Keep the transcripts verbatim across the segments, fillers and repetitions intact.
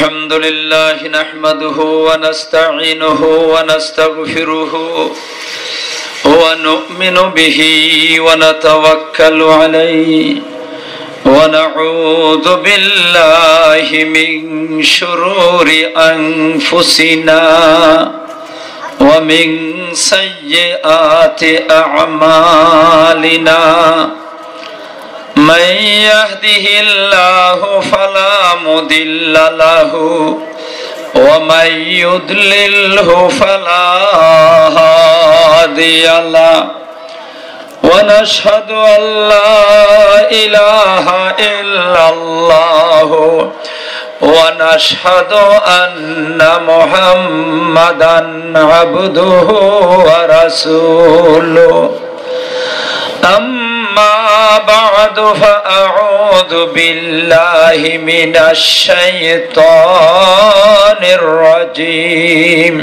الحمد لله نحمده ونستعينه ونستغفره ونؤمن به ونتوكل عليه ونعوذ بالله من شرور أنفسنا ومن سيئات أعمالنا. من يهده الله فلا مضل له ومن يضلله فلا هادي له. ونشهد أن لا إله إلا الله ونشهد أن محمدا عبده ورسوله. أما بعد فأعوذ بالله من الشيطان الرجيم.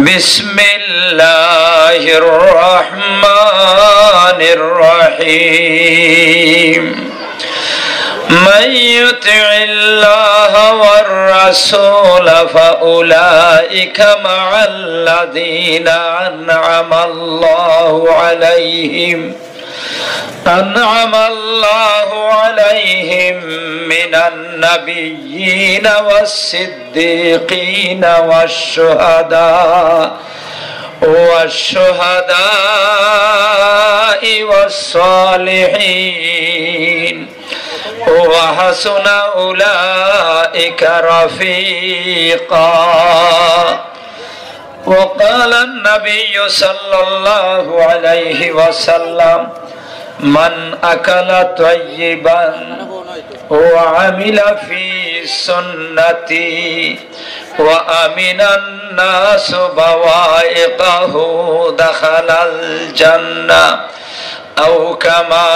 بسم الله الرحمن الرحيم. من يطع الله والرسول فأولئك مع الذين أنعم الله عليهم أنعم الله عليهم من النبيين والصديقين والشهداء والشهداء والصالحين وحسن أولئك رفيقا. وقال النبي صلى الله عليه وسلم: من أكل طيبا وعمل في سنتي وأمن الناس بوائقه دخل الجنة، أو كما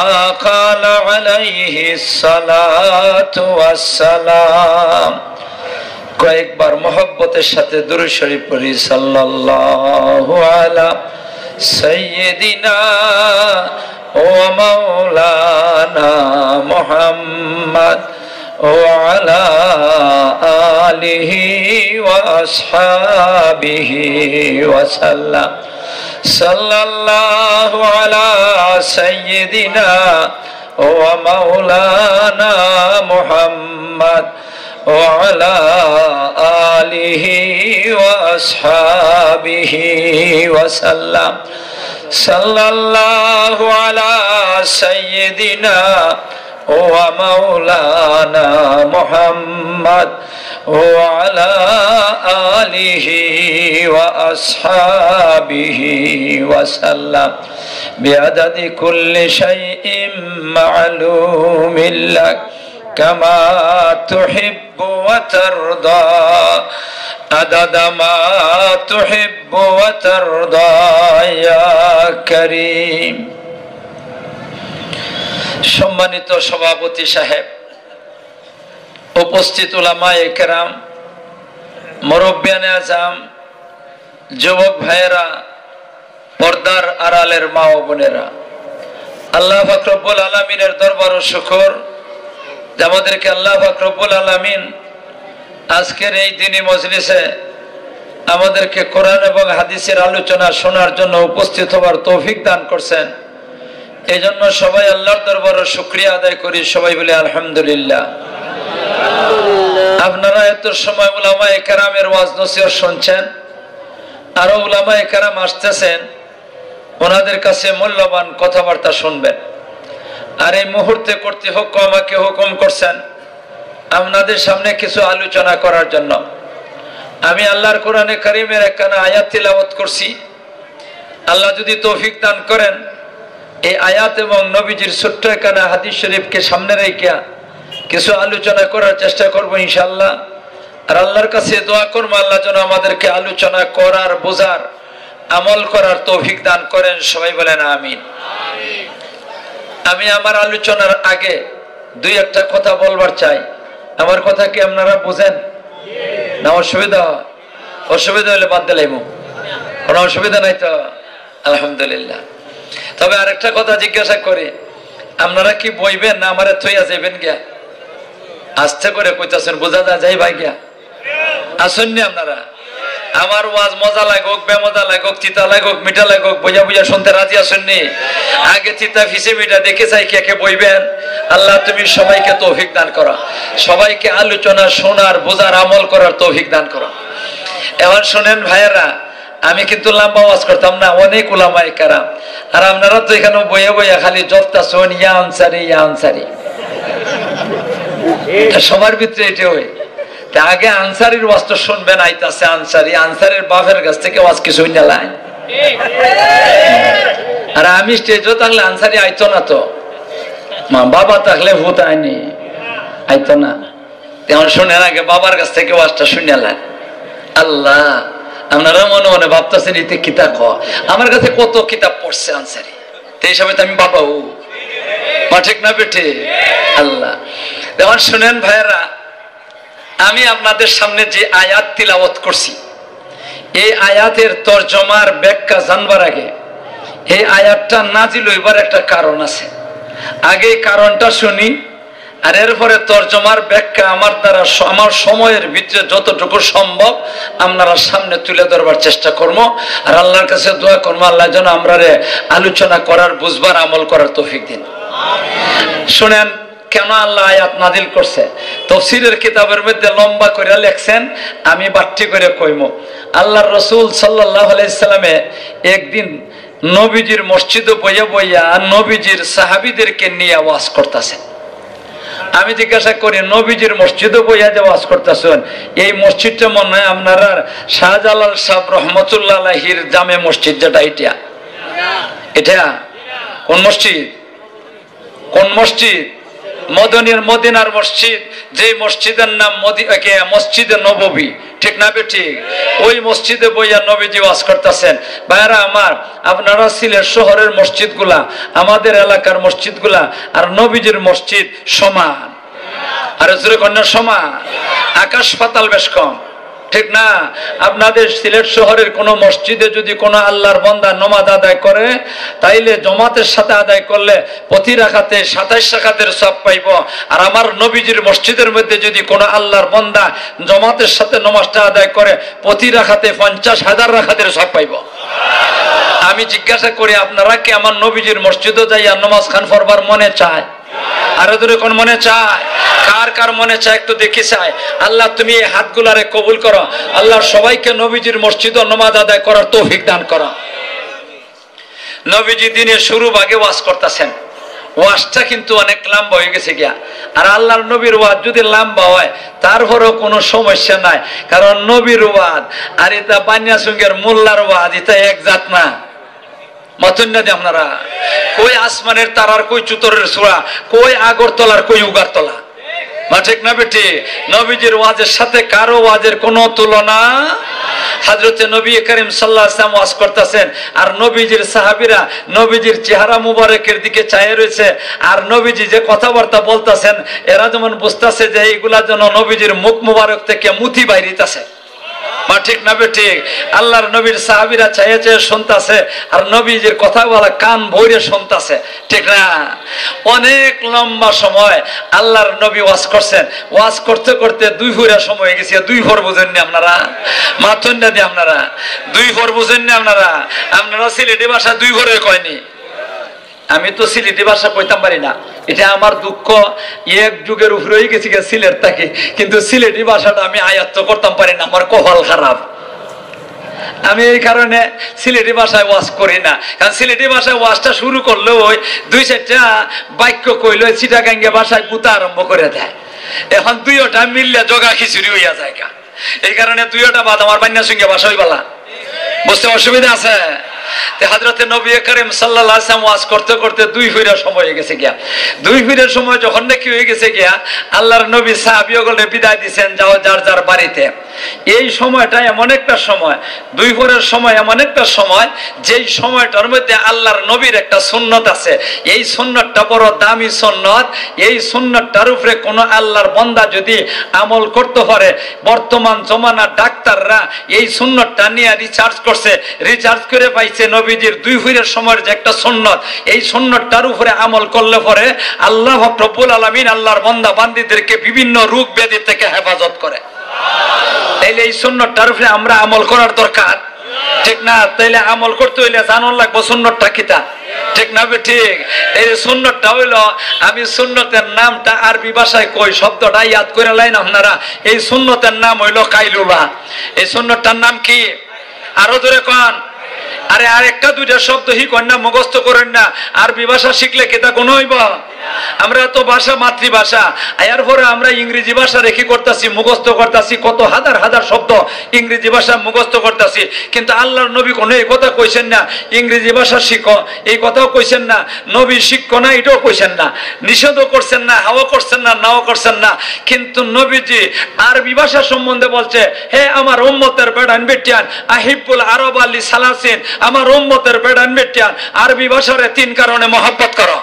قال عليه الصلاة والسلام. কয়েকবার মহব্বতের সাথে দুরূদ শরীফ পড়ি, সাল্লাল্লাহু আলা সাইয়্যিদিনা ওয়া মাওলানা মুহাম্মদ ওয়া আলা আলিহি ওয়া আসহাবিহি ওয়া সাল্লাম। সাল্লাল্লাহু আলা সাইয়্যিদিনা ওয়া মাওলানা মুহাম্মদ ওয়া আলা আলিহি ওয়া আসহাবিহি ওয়া সাল্লাম। সাল্লাল্লাহু আলা সাইয়্যিদিনা ওয়া মাওলানা মুহাম্মদ ওয়া আলা আলিহি ওয়া আসহাবিহি ওয়া সাল্লাম। بعدد كل شيء معلوم لك كما تحب وترضى عدد ما تحب وترضى يا كريم. সম্মানিত সভাপতি সাহেব, উপস্থিত উলামায়ে কেরাম, মুরব্বিয়ানে আজম, যুবক ভাইয়েরা, পর্দার আড়ালের মা ও বোনেরা, আল্লাহ পাক রব্বুল আলামিনের দরবারো শুকর যে আমাদেরকে আল্লাহ পাক রব্বুল আলামিন আজকের এই দিনী মজলিসে আমাদেরকে কোরআন এবং হাদিসের আলোচনা শোনার জন্য উপস্থিত হবার তৌফিক দান করছেন। এই জন্য সবাই আল্লাহর দরবারো শুকরিয়া আদায় করি, সবাই বলি আলহামদুলিল্লাহ। আপনারা এত সময় উলামায়ে কেরামের ওয়াজ নসিহত শুনছেন, আরো উলামায়ে কেরাম আসতেছেন, ওনাদের কাছে মূল্যবান কথাবার্তা শুনবেন। আর এই মুহূর্তে কর্তৃপক্ষ আমাকে হুকুম করছেন আপনাদের সামনে কিছু আলোচনা করার জন্য। আমি আল্লাহর কোরআনে কারীমের একখানা আয়াত তিলাওয়াত করছি। আল্লাহ যদি তৌফিক দান করেন, এই আয়াত এবং নবীজির ছোট্ট একখানা হাদিস শরীফকে সামনে রেখে কিছু আলোচনা করার চেষ্টা করব ইনশাআল্লাহ। আর আল্লাহর কাছে দোয়া করবো, আল্লাহ যেন আমাদেরকে আলোচনা করার, বোঝার, আমল করার তৌফিক দান করেন। সবাই বলেন আমিন। আমি আমার আলোচনার আগে দুই একটা কথা বলবার চাই। আমার কথা কি আপনারা বুঝেন না অসুবিধা হয়? অসুবিধা হলে বাদ দিলাইমু, কোনো অসুবিধা নাই তো? আলহামদুলিল্লাহ। তবে আরেকটা কথা জিজ্ঞাসা করি, আপনারা কি বইবেন না আমারে থইয়া যাইবেন গিয়া? আস্তে করে কইতাছেন, বুঝা যায় যাইবা গিয়া? আছইন নি আপনারা? আমার ওয়াজ মজা লাগুক, বেমজা লাগুক, তিতা লাগুক, মিঠা লাগুক, বুঝা বুঝা শুনতে রাজি আছইন নি? আগে তিতা, পিছে মিঠা, দেখি চাই কে কে বইবেন। আল্লাহ, তুমি সবাইকে তৌফিক দান করো, সবাইকে আলোচনা শোনার, বুঝার, আমল করার তৌফিক দান করো। এখন শুনেন ভাইয়েরা, আমি কিন্তু লম্বা ওয়াজ করতাম না, অনেক উলামায়ে কেরাম। আর আপনারা তো এখানে বইয়া বইয়া খালি জপতাছইন, "ইয়া আনসারি, ইয়া আনসারি।" তা সবার ভিতরে এটা হয়। তা আগে আনসারির ওয়াজ তো শুনবেন, আইতাছে আনসারি, আনসারির বাপের কাছ থেকে ওয়াজ কিছু হুনিয়া লাইন। আর আমি স্টেজও থাকলে আনসারি আইতো না তো, মা বাবা থাকলে ভূত আইনি, আইতো না। তেমন শুনেন, আগে বাবার কাছ থেকে ওয়াজটা হুনিয়া লাইন। আল্লাহ, আপনারা মনে মনে ভাবতেছেন, "এতে কিতা ক? আমার কাছে কত কিতাব পড়ছে আনসারি, তো এই সময় তো আমি বাবাও।" মা ঠিক না বেঠে? আল্লাহ, এখন শুনেন ভাইয়েরা, আমি আপনাদের সামনে যে আয়াত তিলাওয়াত করছি, এই আয়াতের তর্জমার ব্যাখ্যা জানবার আগে এই আয়াতটা নাজিল হইবার একটা কারণ আছে। আগে এই কারণটা শুনি, আর এরপরে তর্জমার ব্যাখ্যা আমার দ্বারা স-, আমার সময়ের ভিতরে যতটুকু সম্ভব আপনারা সামনে তুলে ধরবার চেষ্টা করবো। আর আল্লাহর কাছে দোয়া করবো, আল্লাহ যেন আমরারে আলোচনা করার, বুঝবার, আমল করার তৌফিক দিন। শুনেন, কেন আল্লাহ আয়াত নাজিল করছে? তফসিরের কিতাবের মধ্যে লম্বা করে লেখছেন, আমি বাট্টি করে কইমু। আল্লাহর রসুল সাল্লাল্লাহু আলাইহি সাল্লামে একদিন নবীজির মসজিদে বইয়া বইয়া নবীজির সাহাবীদেরকে নিয়ে ওয়াজ করতেছেন। আমি জিজ্ঞাসা করি, "নবীজির মসজিদে বইয়া যে ওয়াজ করতেছেন, এই মসজিদটা মনে হয় আপনারার শাহজালাল সাহেব রহমতুল্লাহ আলাইহির জামে মসজিদ, যেটা এটা, এটা কোন মসজিদ?" কোন মসজিদ? মদনীর, মদিনার মসজিদ, যেই মসজিদের নাম মদি-, একে মসজিদে নববী, ঠিক না বেঠিক? ওই মসজিদে বইয়া নবীজি ওয়াজ করতেছেন। ভাইরা আমার, আপনারা সিলেট শহরের মসজিদগুলা, আমাদের এলাকার মসজিদগুলা আর নবীজির মসজিদ সমান। আর জোরে কন্যা সমান, আকাশ পাতাল বেশ কম। ঠিক না? আপনাদের সিলেট শহরের কোনো মসজিদে যদি কোনো আল্লাহর বান্দা নমাজ আদায় করে, তাইলে জমাতের সাথে আদায় করলে প্রতি রাকাতে সাতাইশ রাকাতের সওয়াব পাইবো। আর আমার নবীজির মসজিদের মধ্যে যদি কোনো আল্লাহর বান্দা জমাতের সাথে নমাজটা আদায় করে, প্রতি রাকাতে পঞ্চাশ হাজার রাকাতের সওয়াব পাইবো। আমি জিজ্ঞাসা করি, আপনারা কি আমার নবীজির মসজিদে যাইয়া নমাজ খান পড়বার মনে চায়? আরো জোরে কোন মনে চায়? কার কার মনে চায় একটু দেখি চাই। আল্লাহ, তুমি এই হাতগুলারে কবুল করো। আল্লাহ, সবাইকে নবীজির মসজিদে নমাজ আদায় করার তৌফিক দান করো। নবীজি দিনে শুরু ভাগে ওয়াজ করতেছেন, ওয়াজটা কিন্তু অনেক লম্বা হয়ে গেছে গিয়া। আর আল্লাহর নবীর ওয়াজ যদি লম্বা হয়, তারপরেও কোনো সমস্যা নাই, কারণ নবীর ওয়াজ আর এটা বানিয়া সঙ্গের মোল্লার ওয়াজ, এটা এক জাত না। মাতইন না দি আপনারা, কই আসমানের তারার কই চুতরের ছোঁয়া, কই আগরতলার কই উগারতলা। মা ঠিক না বেঠিক? নবীজির ওয়াজের সাথে কারো ওয়াজের কোনো তুলনা। হযরতে নবী করিম সাল্লাল্লাহু আলাইহি ওয়াসাল্লাম ওয়াজ করতেছেন, আর নবীজির সাহাবীরা নবীজির চেহারা মুবারকের দিকে চাইয়া রয়েছে, আর নবীজি যে কথাবার্তা বলতেছেন, এরা যেমন বুঝতেছে যে এইগুলা যেন নবীজির মুখ মুবারক থেকে মুতি বাইরিতেছে। মা ঠিক না বেঠিক? আল্লাহর নবীর সাহাবীরা চাইয়া চাইয়া শুনতাছে, আর নবীজির কথাগুলা কান ভরে শুনতাছে, ঠিক না? অনেক লম্বা সময় আল্লাহর নবী ওয়াজ করছেন। ওয়াজ করতে করতে দুই ফুরা সময় হয়ে গেছে। দুই ফর বুঝেননি আপনারা? মাতইন না দি আপনারা, দুই ফর বুঝেননি আপনারা? আপনারা সিলেটি ভাষা দুই ফরে কয়নি? আমি তো সিলেটি ভাষা কইতাম পারি না, এটা আমার দুঃখ। এক যুগের উপরে হয়ে গেছি গিয়া সিলেট থাকি, কিন্তু সিলেটি ভাষাটা আমি আয়ত্ত করতাম পারি না, আমার কপাল খারাপ। আমি এই কারণে সিলেটি ভাষায় ওয়াজ করি না, কারণ সিলেটি ভাষায় ওয়াজটা শুরু করলে ওই দুই চারটা বাক্য কইলে ওই চিটাগাঙ্গে ভাষায় গুতা আরম্ভ করে দেয়। এখন দুইটা মিললে জগা খিচুড়ি হইয়া যায় গা। এই কারণে দুইটা বাদ আমার বান্না সঙ্গে ভাষা হইবালা। বুঝতে অসুবিধা আছে? তে হযরতে নবী করিম সাল্লাল্লাহু আলাইহি ওয়াসাল্লাম ওয়াজ করতে করতে দুই ফুরা সময় হয়ে গেছে গিয়া। দুই ফুরা সময় যখন নাকি হয়ে গেছে গিয়া, আল্লাহর নবী সাহাবী ওগুলো বিদায় দিছেন, "যাও যার যার বাড়িতে।" এই সময়টা এমন একটা সময়, দুই ফরের সময় এমন একটা সময়, যেই সময়টার মধ্যে আল্লাহর নবীর একটা সুন্নত আছে। এই সুন্নতটা বড় দামি সুন্নত। এই সুন্নতটার উপরে কোনো আল্লাহর বান্দা যদি আমল করতে পারে, বর্তমান জমানার ডাক্তাররা এই সুন্নতটা নিয়ে রিসার্চ করছে, রিসার্চ করে পাইছে যে নবীজির দুই ফুরের সময়ের যে একটা সুন্নত, এই সুন্নতটার উপরে আমল করলে পরে আল্লাহ পাক রব্বুল আলামিন আল্লাহর বান্দা বান্দীদেরকে বিভিন্ন রোগ ব্যাধি থেকে হেফাজত করে। তাইলে এই সুন্নতটার উপরে আমরা আমল করার দরকার, ঠিক না? তাইলে আমল করতে হইলে জানার লাগবো সুন্নতটা কিতা, ঠিক না? বে ঠিক। এই যে সুন্নতটা হইলো, আমি সুন্নতের নামটা আরবি ভাষায় কই, শব্দটা ইয়াদ করে লাইন আপনারা। এই সুন্নতের নাম হইলো কাইলুলা। এই সুন্নতটার নাম কি? আরো জোরে কন। আরে, আর একটা দুইটা শব্দ হি কন না, মুখস্থ করেন না। আরবি ভাষা শিখলে কিতা কোনো হইব? আমরা তো ভাষা মাতৃভাষা, এর পরে আমরা ইংরেজি ভাষা রেখে করতাছি, মুখস্থ করতাছি, কত হাজার হাজার শব্দ ইংরেজি ভাষা মুখস্থ করতাছি। কিন্তু আল্লাহর নবী কোনো এই কথা কইছেন না, ইংরেজি ভাষা শিখো, এই কথাও কইছেন না। নবী শিখো না, এটাও কইছেন না। নিষেধও করছেন না, হাও করছেন না, নাও করছেন না। কিন্তু নবীজি আরবি ভাষা সম্বন্ধে বলছে, "হে আমার উম্মতের বেটাইন বেটিয়ান, আহিব্বুল আরব আলী সালাসিন, আমার উম্মতের বেটাইন বেটিয়ান, আরবি ভাষারে তিন কারণে মহব্বত করো।"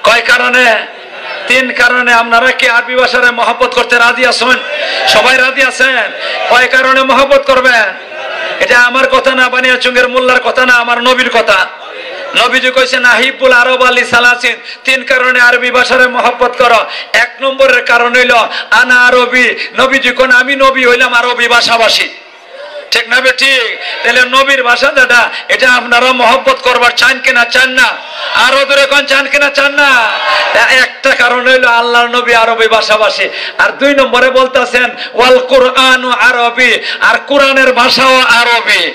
কয় কারণে? তিন কারণে। আপনারা কি আরবি ভাষারে মহব্বত করতে রাজি আছেন? সবাই রাজি আছেন? কয় কারণে মহব্বত করবেন? এটা আমার কথা না, বানিয়া চুঙ্গের মোল্লার কথা না, আমার নবীর কথা। নবীজি কইছেন, "আহিব্বুল আরব আলী সালাসিন।" তিন কারণে আরবি ভাষারে মহব্বত করো। এক নম্বরের কারণ হইল, "আনা আরবি।" নবীজি কোন, "আমি নবী হইলাম আরবি ভাষাভাষী।" ঠিক না বে ঠিক? তাহলে নবীর ভাষা যেটা, এটা আপনারা মহব্বত করবার চান কিনা চান না? আরো জোরে কন, চান কিনা চান না? তা একটা কারণ হইল আল্লাহর নবী আরবি ভাষাভাষী। আর দুই নম্বরে বলতেছেন, "ওয়াল কোরআন আরবি", আর কোরআনের ভাষাও আরবি।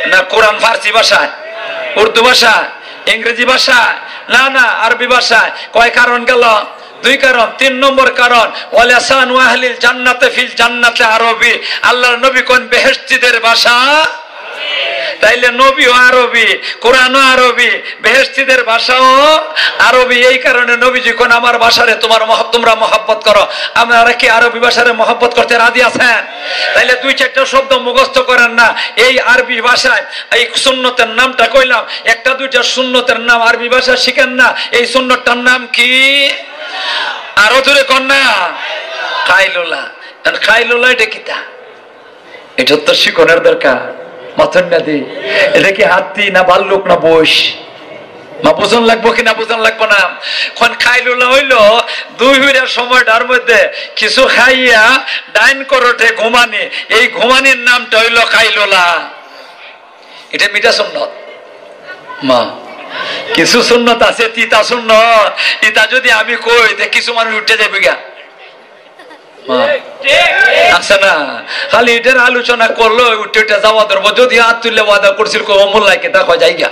না, কোরআন ফার্সি ভাষায়, উর্দু ভাষা, ইংরেজি ভাষা, না, না, আরবি ভাষায়। কয় কারণ গেল? দুই কারণ। তিন নম্বর কারণ, "ওয়ালাসানু আহলিল জান্নাতে ফিল জান্নাতে আরবি।" আল্লাহর নবী কোন বেহেশতিদের ভাষা? তাইলে নবীও আরবি, কোরআনও আরবি, বেহেশতিদের ভাষাও আরবি। এই কারণে নবীজি কোন, "আমার ভাষারে তোমার মহ-, তোমরা মহব্বত করো।" আপনারা কি আরবি ভাষারে মহব্বত করতে রাজি আছেন? তাইলে দুই চারটা শব্দ মুখস্থ করেন না। এই আরবি ভাষায় এই সুন্নতের নামটা কইলাম, একটা দুইটা সুন্নতের নাম আরবি ভাষা শিখেন না। এই সুন্নতটার নাম কি? আরো জোরে কন না। কাইলুলা। আর কাইলুলা এটা কিতা? এটা তো শিখনের দরকার। মাথুন না দি। এটা কি হাতি না ভাল্লুক না বইস? মা, বুঝন লাগবো কি না বুঝন লাগবো না? কোন কাইলুলা হইল দুই হুইরার সময়টার মধ্যে কিছু খাইয়া ডাইন করটে ঘুমানি, এই ঘুমানির নামটা হইল কাইলুলা। এটা মিঠা সুন্নত। মা, কিছু সুন্নত আছে তিতা সুন্নত, এটা যদি আমি কই, তে কিছু মানুষ উঠে যাবে গা। মা, আছে না? খালি এটার আলোচনা করলো, উঠে উঠে যাওয়া ধরবো। যদি হাত তুললে ওয়াদা করছিল, কো অমূল লাগে, তা কয় যাই গা।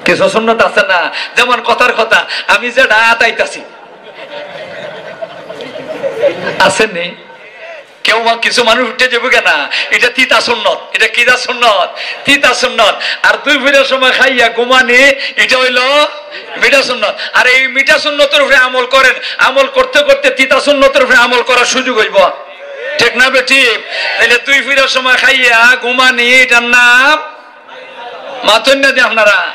কিছু সুন্নত আছে না? যেমন কথার কথা, আমি যে ডায়াত আইতাছি। আছেনি? কেউ মা-, কিছু মানুষ উঠে যাবো কেনা? এটা তিতা সুন্নত। এটা কিতা সুন্নত? তিতা সুন্নত। আর দুই ফুরের সময় খাইয়া ঘুমানি, এটা হইল মিঠা সুন্নত। আর এই মিঠা সুন্নতের উপরে আমল করেন, আমল করতে করতে তিতা সুন্নতের উপরে আমল করার সুযোগ হইব। ঠিক না বে ঠিক? তাহলে দুই ফুরের সময় খাইয়া ঘুমানি, এটার নাম মাতইন না দি আপনারা।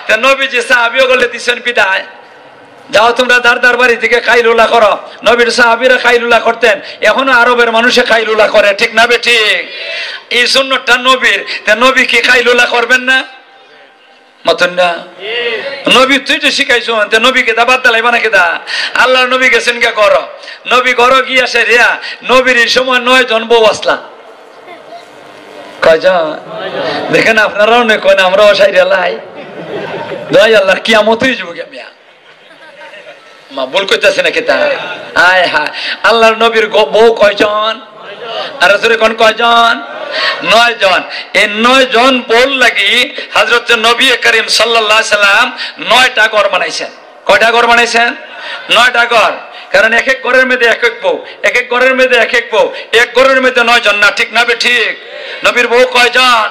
তা নবীজি সাহাবী অকলরে দিছেন বিদায়, "যাও তোমরা যার যার বাড়ি থেকে কাইলুলা করো।" নবীর সাহাবীরা কাইলুলা করতেন, এখনো আরবের মানুষে কাইলুলা করে, ঠিক না বে ঠিক? এই সুন্নতটা নবীর, তা নবী কি কাইলুলা করবেন না? মাতইন না। নবী তুই তো শিখাইছো, তে নবী কিতা বাদ দিলাইবা না কিতা? আল্লাহর নবী গেছেন গিয়া ঘরো, নবী ঘরো গিয়া সে রিয়া, নবীর এই সময় নয় জন বউ আসলা। কয়জন? দেখেন, আপনারাও নে কইন, আমরাও সাইরা লাই। দোয়াই আল্লাহর কিয়ামত হয়ে যাবো গিয়া মিয়া। মা, ভুল কইতাছে না কিতা? আয় হায়, আল্লাহর নবীর গ-, বউ কয়জন? আর জোরে কন কয়জন? নয় জন। এই নয় জন বউর লাগি হযরত নবী করিম সাল্লাল্লাহু আলাইহি সাল্লাম নয়টা ঘর বানাইছেন। কয়টা ঘর বানাইছেন? নয়টা ঘর। কারণ এক এক ঘরের মধ্যে এক এক বউ, এক এক ঘরের মধ্যে এক এক বউ, এক ঘরের মধ্যে নয় জন না, ঠিক না বে ঠিক? নবীর বউ কয়জন?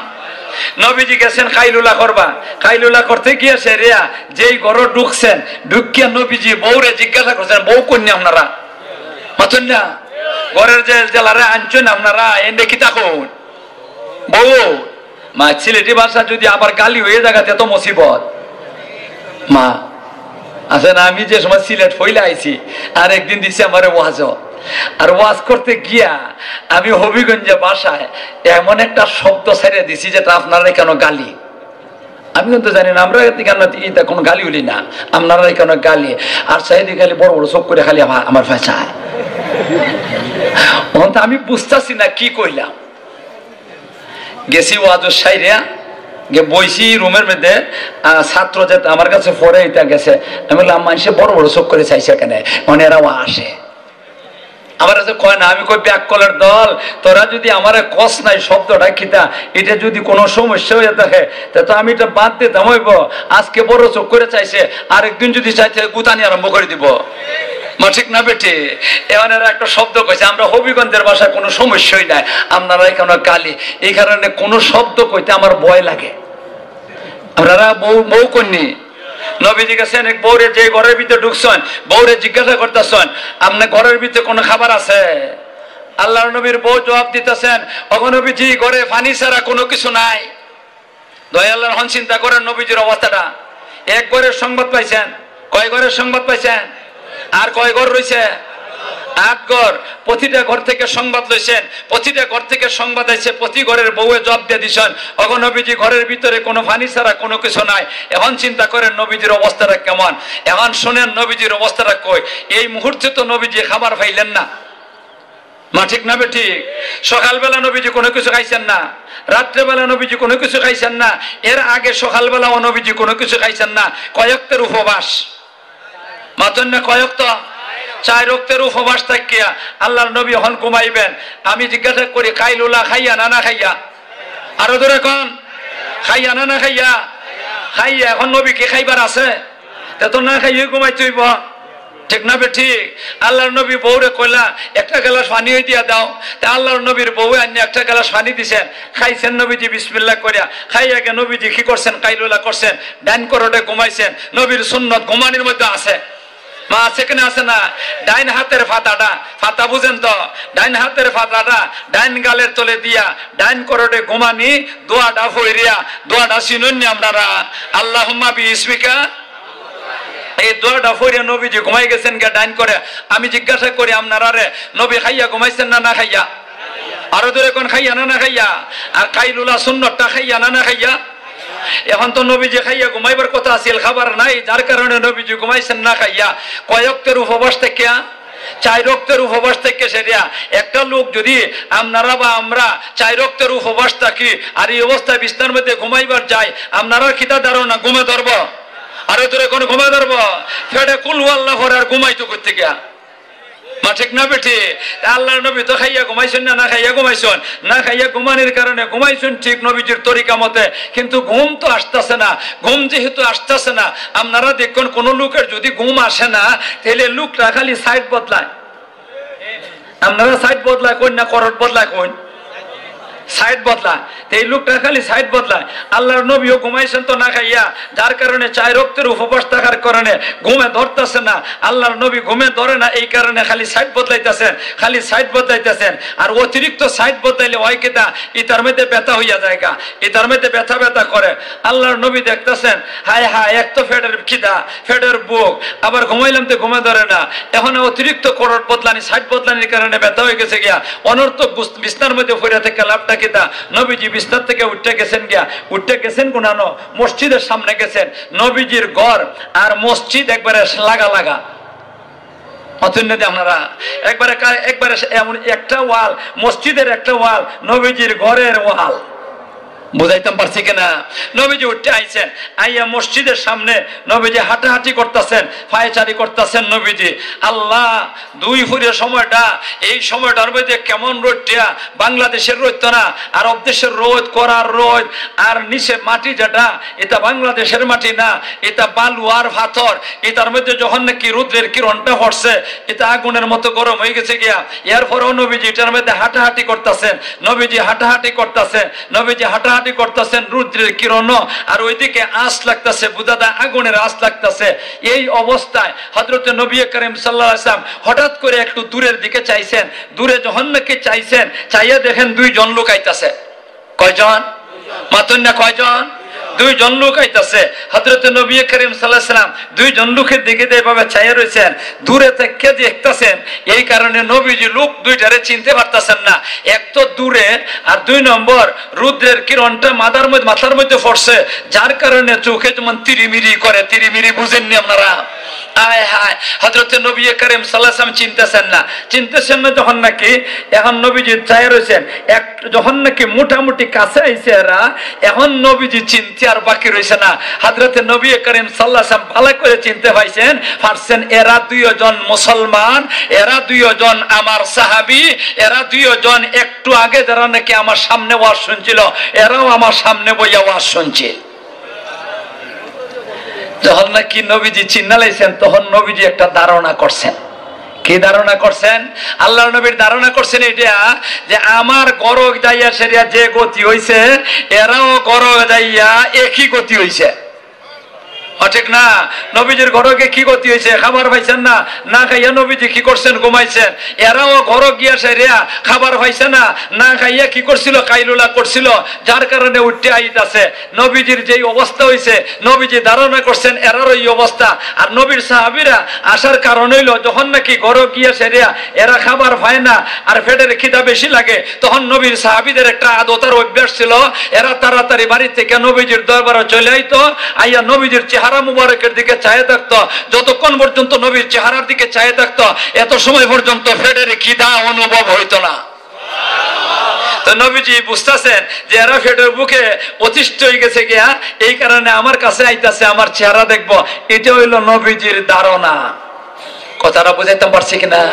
নবীজি গেছেন কাইলুলা করবা, কাইলুলা করতে গিয়া সেরিয়া যেই ঘরো ঢুকছেন, ঢুকিয়া নবীজি বউরে জিজ্ঞাসা করছেন, "বউ কইন নি আপনারা?" মাতইন না। ঘরের যে জেলারে আনছেন আপনারা, এনে কিতা কইন? বউ। মা, সিলেটি ভাষা যদি আবার গালি হয়ে যায়, তে তো মুসিবত। মা, আছে না, আমি যে সময় সিলেট ফইলা আইছি, আর একদিন দিছে আমারে ওয়াজো। আর ওয়াজ করতে গিয়া আমি হবিগঞ্জে ভাষায় এমন একটা শব্দ ছাড়িয়া দিছি যেটা আপনারা কেন গালি। আমি কিন্তু জানি না, আমরা এদিকে আমরা এটা কোনো গালি হলি না, আপনারা কেন গালি। আর সাইদি খালি বড় বড় চোখ করে খালি আমার, আমার ভাষায়। অখন তো আমি বুঝতাছি না কি কইলাম। গেছি ওয়াজর সাইরে, গিয়া বইছি রুমের মধ্যে, আহ, ছাত্র যেটা আমার কাছে পড়ে, এটা গেছে। আমি বললাম, "মানুষে বড় বড় চোখ করে চাইছে কেনে, মানে এরাও আসে।" আমার কাছে কয় না, আমি কই, "ব্যাককলের দল, তোরা যদি আমারে কস নাই শব্দটা কিতা, এটা যদি কোনো সমস্যা হয়ে থাকে, তা তো আমি এটা বাদ দিতাম হইব। আজকে বড় চোখ করে চাইছে, আরেকদিন যদি চাইতে গুতানি আরম্ভ করে দিব।" মা ঠিক না বেটি? এবার এরা একটা শব্দ কইছে, আমরা হবিগঞ্জের ভাষায় কোনো সমস্যাই নাই, আপনারা এখানে গালি, এই কারণে কোনো শব্দ কইতে আমার ভয় লাগে। আপনারা বউ, বউ কইননি? নবীজি গেছেন এক বউরে, যে ঘরের ভিতরে ঢুকছেন, বউরে জিজ্ঞাসা করতেছেন, "আপনি ঘরের ভিতরে কোনো খাবার আছে?" আল্লাহর নবীর বউ জবাব দিতেছেন, "ওগো নবীজি, ঘরে পানি ছাড়া কোনো কিছু নাই।" দয়া আল্লাহর, হন চিন্তা করেন নবীজির অবস্থাটা। এক ঘরের সংবাদ পাইছেন, কয় ঘরের সংবাদ পাইছেন? আর কয় ঘর রইছে? আট ঘর। প্রতিটা ঘর থেকে সংবাদ লইছেন, প্রতিটা ঘর থেকে সংবাদ আইছে, প্রতি ঘরের বউয়ে জবাব দিয়ে দিছেন, "ওগো নবীজি, ঘরের ভিতরে কোনো পানি ছাড়া কোনো কিছু নাই।" এখন চিন্তা করেন নবীজির অবস্থাটা কেমন। এখন শুনেন নবীজির অবস্থাটা কই। এই মুহূর্তে তো নবীজি খাবার পাইলেন না। মা ঠিক না বেঠিক? সকালবেলা নবীজি কোনো কিছু খাইছেন না, রাত্রেবেলা নবীজি কোনো কিছু খাইছেন না, এর আগে সকালবেলাও নবীজি কোনো কিছু খাইছেন না। কয় অক্তের উপবাস? মাতন না, কয় অক্ত? চার অক্তের উপবাস থাকিয়া আল্লাহর নবী হন ঘুমাইবেন। আমি জিজ্ঞাসা করি, কাইলুলা খাইয়া না না খাইয়া? আরো জোরে কন, খাইয়া না না খাইয়া? খাইয়া। এখন নবী কি খাইবার আছে? তে তো না খাইয়া ঘুমাইতে হইব, ঠিক না বেঠিক? আল্লাহর নবী বউরে কইলা, "একটা গ্লাস পানি ওই দিয়া দাও।" তে আল্লাহর নবীর বউয়ে আনিয়া একটা গ্লাস পানি দিছেন, খাইছেন নবীজি বিসমিল্লাহ করিয়া। খাইয়া গিয়া নবীজি কি করছেন? কাইলুলা করছেন, ডাইন করটে ঘুমাইছেন। নবীর সুন্নত ঘুমানির মধ্যে আছে। মা আছে কিনা? আছে না? ডাইন হাতের ফাতাটা, ফাতা বুঝেন তো, ডাইন হাতের ফাতাটা ডাইন গালের তলে দিয়া ডাইন করটে ঘুমানি, দোয়াটা ফইরিয়া, দোয়াটা চিনইননি আপনারা? আল্লাহুম্মা বি ইসমিকা। এই দোয়াটা ফইরিয়া নবীজি ঘুমাই গেছেন গিয়া ডাইন করে। আমি জিজ্ঞাসা করি আপনারারে, নবী খাইয়া ঘুমাইছেন না না খাইয়া? আরো জোরে কন, খাইয়া না না খাইয়া? আর কাইলুলা সুন্নতটা খাইয়া না না খাইয়া? এখন তো নবীজি খাইয়া ঘুমাইবার কথা আছিল, খাবার নাই, যার কারণে নবীজি ঘুমাইছেন না খাইয়া। কয় অক্তের উপবাস থাকিয়া? চার অক্তের উপবাস থাকিয়া সেরিয়া। একটা লোক যদি আপনারা বা আমরা চার অক্তের উপবাস থাকি আর এই অবস্থায় বিছনার মধ্যে ঘুমাইবার যাই, আপনারা কিতা ধারণা ঘুমে ধরবো? আরো জোরে কন, ঘুমে ধরবো? ফেডে কুল হু আল্লাহ পড়ে আর ঘুমাইতো করতে গিয়া। মা ঠিক না বেঠিক? তা আল্লাহর নবী তো খাইয়া ঘুমাইছেন না, না খাইয়া ঘুমাইছেন? না খাইয়া ঘুমানির কারণে ঘুমাইছেন ঠিক নবীজির তরিকা মতে, কিন্তু ঘুম তো আসতেছে না। ঘুম যেহেতু আসতেছে না, আপনারা দেখুন, কোনো লোকের যদি ঘুম আসে না, তাহলে লোকটা খালি সাইড বদলায়। আপনারা সাইড বদলায় কইন না করট বদলায় কইন? সাইড বদলায়। তো এই লোকটা খালি সাইড বদলায়। আল্লাহর নবীও ঘুমাইছেন তো না খাইয়া, যার কারণে চার অক্তের উপবাস থাকার কারণে ঘুমে ধরতেছে না। আল্লাহর নবী ঘুমে ধরে না, এই কারণে খালি সাইড বদলাইতেছেন, খালি সাইড বদলাইতেছেন। আর অতিরিক্ত সাইড বদলাইলে হয় কিতা, ইতার মধ্যে ব্যথা হইয়া যায়গা, ইতার মধ্যে ব্যথা ব্যথা করে। আল্লাহর নবী দেখতেছেন, হায় হায়, এক তো ফেডের খিদা, ফেডের ভুক, আবার ঘুমাইলাম তো ঘুমে ধরে না। এখন অতিরিক্ত করট বদলানি, সাইড বদলানির কারণে ব্যথা হয়ে গেছে গিয়া, অনর্থক গুস-, বিছনার মধ্যে পড়ে থেকে লাভটা কিতা? নবীজি বিছনার থেকে উঠতে গেছেন গিয়া, উঠতে গেছেন কোনানো, মসজিদের সামনে গেছেন। নবীজির ঘর আর মসজিদ একবারে লাগা লাগা। অতএব যদি আপনারা একবারে কা-, একবারে সে এমন একটা ওয়াল, মসজিদের একটা ওয়াল, নবীজির ঘরের ওয়াল। বুঝাইতাম পারছি কিনা? নবীজি উঠতে আইছেন, আইয়া মসজিদের সামনে নবীজি হাঁটাহাঁটি করতেছেন, পায়চারি করতেছেন নবীজি। আল্লাহ, দুই ফুরে সময়টা, এই সময়টার মধ্যে কেমন রোদটা, বাংলাদেশের রোদ তো না, আরব দেশের রোদ, করার রোদ, আর নিচে মাটি যেটা, এটা বাংলাদেশের মাটি না, এটা বালু আর পাথর। এটার মধ্যে যখন নাকি রৌদ্রের কিরণটা পড়ছে, এটা আগুনের মতো গরম হয়ে গেছে গিয়া। এরপরেও নবীজি এটার মধ্যে হাঁটাহাঁটি করতেছেন, নবীজি হাঁটাহাঁটি করতেছেন, নবীজি হাঁটাহাঁটি করতেছেন রৌদ্রের কিরণ, আর ওইদিকে আঁচ লাগতেছে, বুঝা যায় আগুনের আঁচ লাগতেছে। এই অবস্থায় হযরতে নবী করিম সাল্লাল্লাহু আলাইহি ওয়াসাল্লাম হঠাৎ করে একটু দূরের দিকে চাইছেন। দূরে যখন নাকি চাইছেন, চাইয়া দেখেন দুইজন লোক আইতাছে। কয়জন? মাতন না, কয়জন? দুইজন লোক আইতাছে। হযরতে নবী করিম সাল্লাল্লাহু আলাইহি ওয়াসাল্লাম দুইজন লোকের দিকে যেভাবে চাইয়া রইছেন, দূরে থাকি দেখতাছেন, এই কারণে নবীজি লোক দুইটারে চিনতে পারতাছেন না। এক তো দূরে, আর দুই নম্বর রৌদ্রের কিরণটা মাথার মধ্যে, মাথার মধ্যে পড়ছে, যার কারণে চোখে যেমন তিরিমিরি করে, তিরিমিরি বুঝেননি আপনারা? আয় হায়, হযরতে নবী করিম সাল্লাল্লাহু আলাইহি ওয়াসাল্লাম চিনতেছেন না। চিনতেছেন না যখন নাকি, এখন নবীজি চাইয়া রইছেন, এক যখন নাকি মোটামুটি কাছে আইছে এরা, এখন নবীজি চিনতে আর বাকি রইছে না। হযরতে নবী করিম সাল্লাল্লাহু আলাইহি ওয়াসাল্লাম ভালো করে চিনতে পাইছেন, পারছেন, এরা দুইজন মুসলমান, এরা দুইজন আমার সাহাবী, এরা দুইজন একটু আগে যারা নাকি আমার সামনে ওয়াজ শুনছিল, এরাও আমার সামনে বইয়া ওয়াজ শুনছে। যখন নাকি নবীজি চিন্না লাইছেন, তখন নবীজি একটা ধারণা করছেন। কি ধারণা করছেন? আল্লাহর নবীর ধারণা করছেন এটা, যে আমার ঘরো যাইয়া সেরিয়া যে গতি হইছে, এরাও ঘরো যাইয়া একই গতি হইছে। ও ঠিক না? নবীজির ঘরো গিয়া কি গতি হইছে? খাবার পাইছেন না, না খাইয়া নবীজি কি করছেন? ঘুমাইছেন। এরাও ঘরো গিয়া সেরিয়া খাবার পাইছে না, না খাইয়া কি করছিল? কাইলুলা করছিল, যার কারণে উঠতে আইতাছে। নবীজির যেই অবস্থা হইছে, নবীজি ধারণা করছেন এরারও এই অবস্থা। আর নবীর সাহাবীরা আসার কারণ হইল, যখন নাকি ঘরো গিয়া সেরিয়া এরা খাবার পায় না আর পেটের খিদা বেশি লাগে, তখন নবীর সাহাবীদের একটা আদত আর অভ্যাস ছিল, এরা তাড়াতাড়ি বাড়ি থেকে নবীজির দরবারে চলে আইতো, আইয়া নবীজির চেহারা মুবারকের দিকে চাইয়া থাকতো। যতক্ষণ পর্যন্ত নবীর চেহারার দিকে চাইয়া থাকতো, এত সময় পর্যন্ত পেটের খিদা অনুভব হইতো না। তো নবীজি বুঝতাছেন যে এরা পেটের ভুকে অতিষ্ঠ হয়ে গেছে গিয়া, এই কারণে আমার কাছে আইতাছে, আমার চেহারা দেখবো। এটা হইল নবীজির ধারণা। কথাটা বুঝাইতাম পারছি কিনা?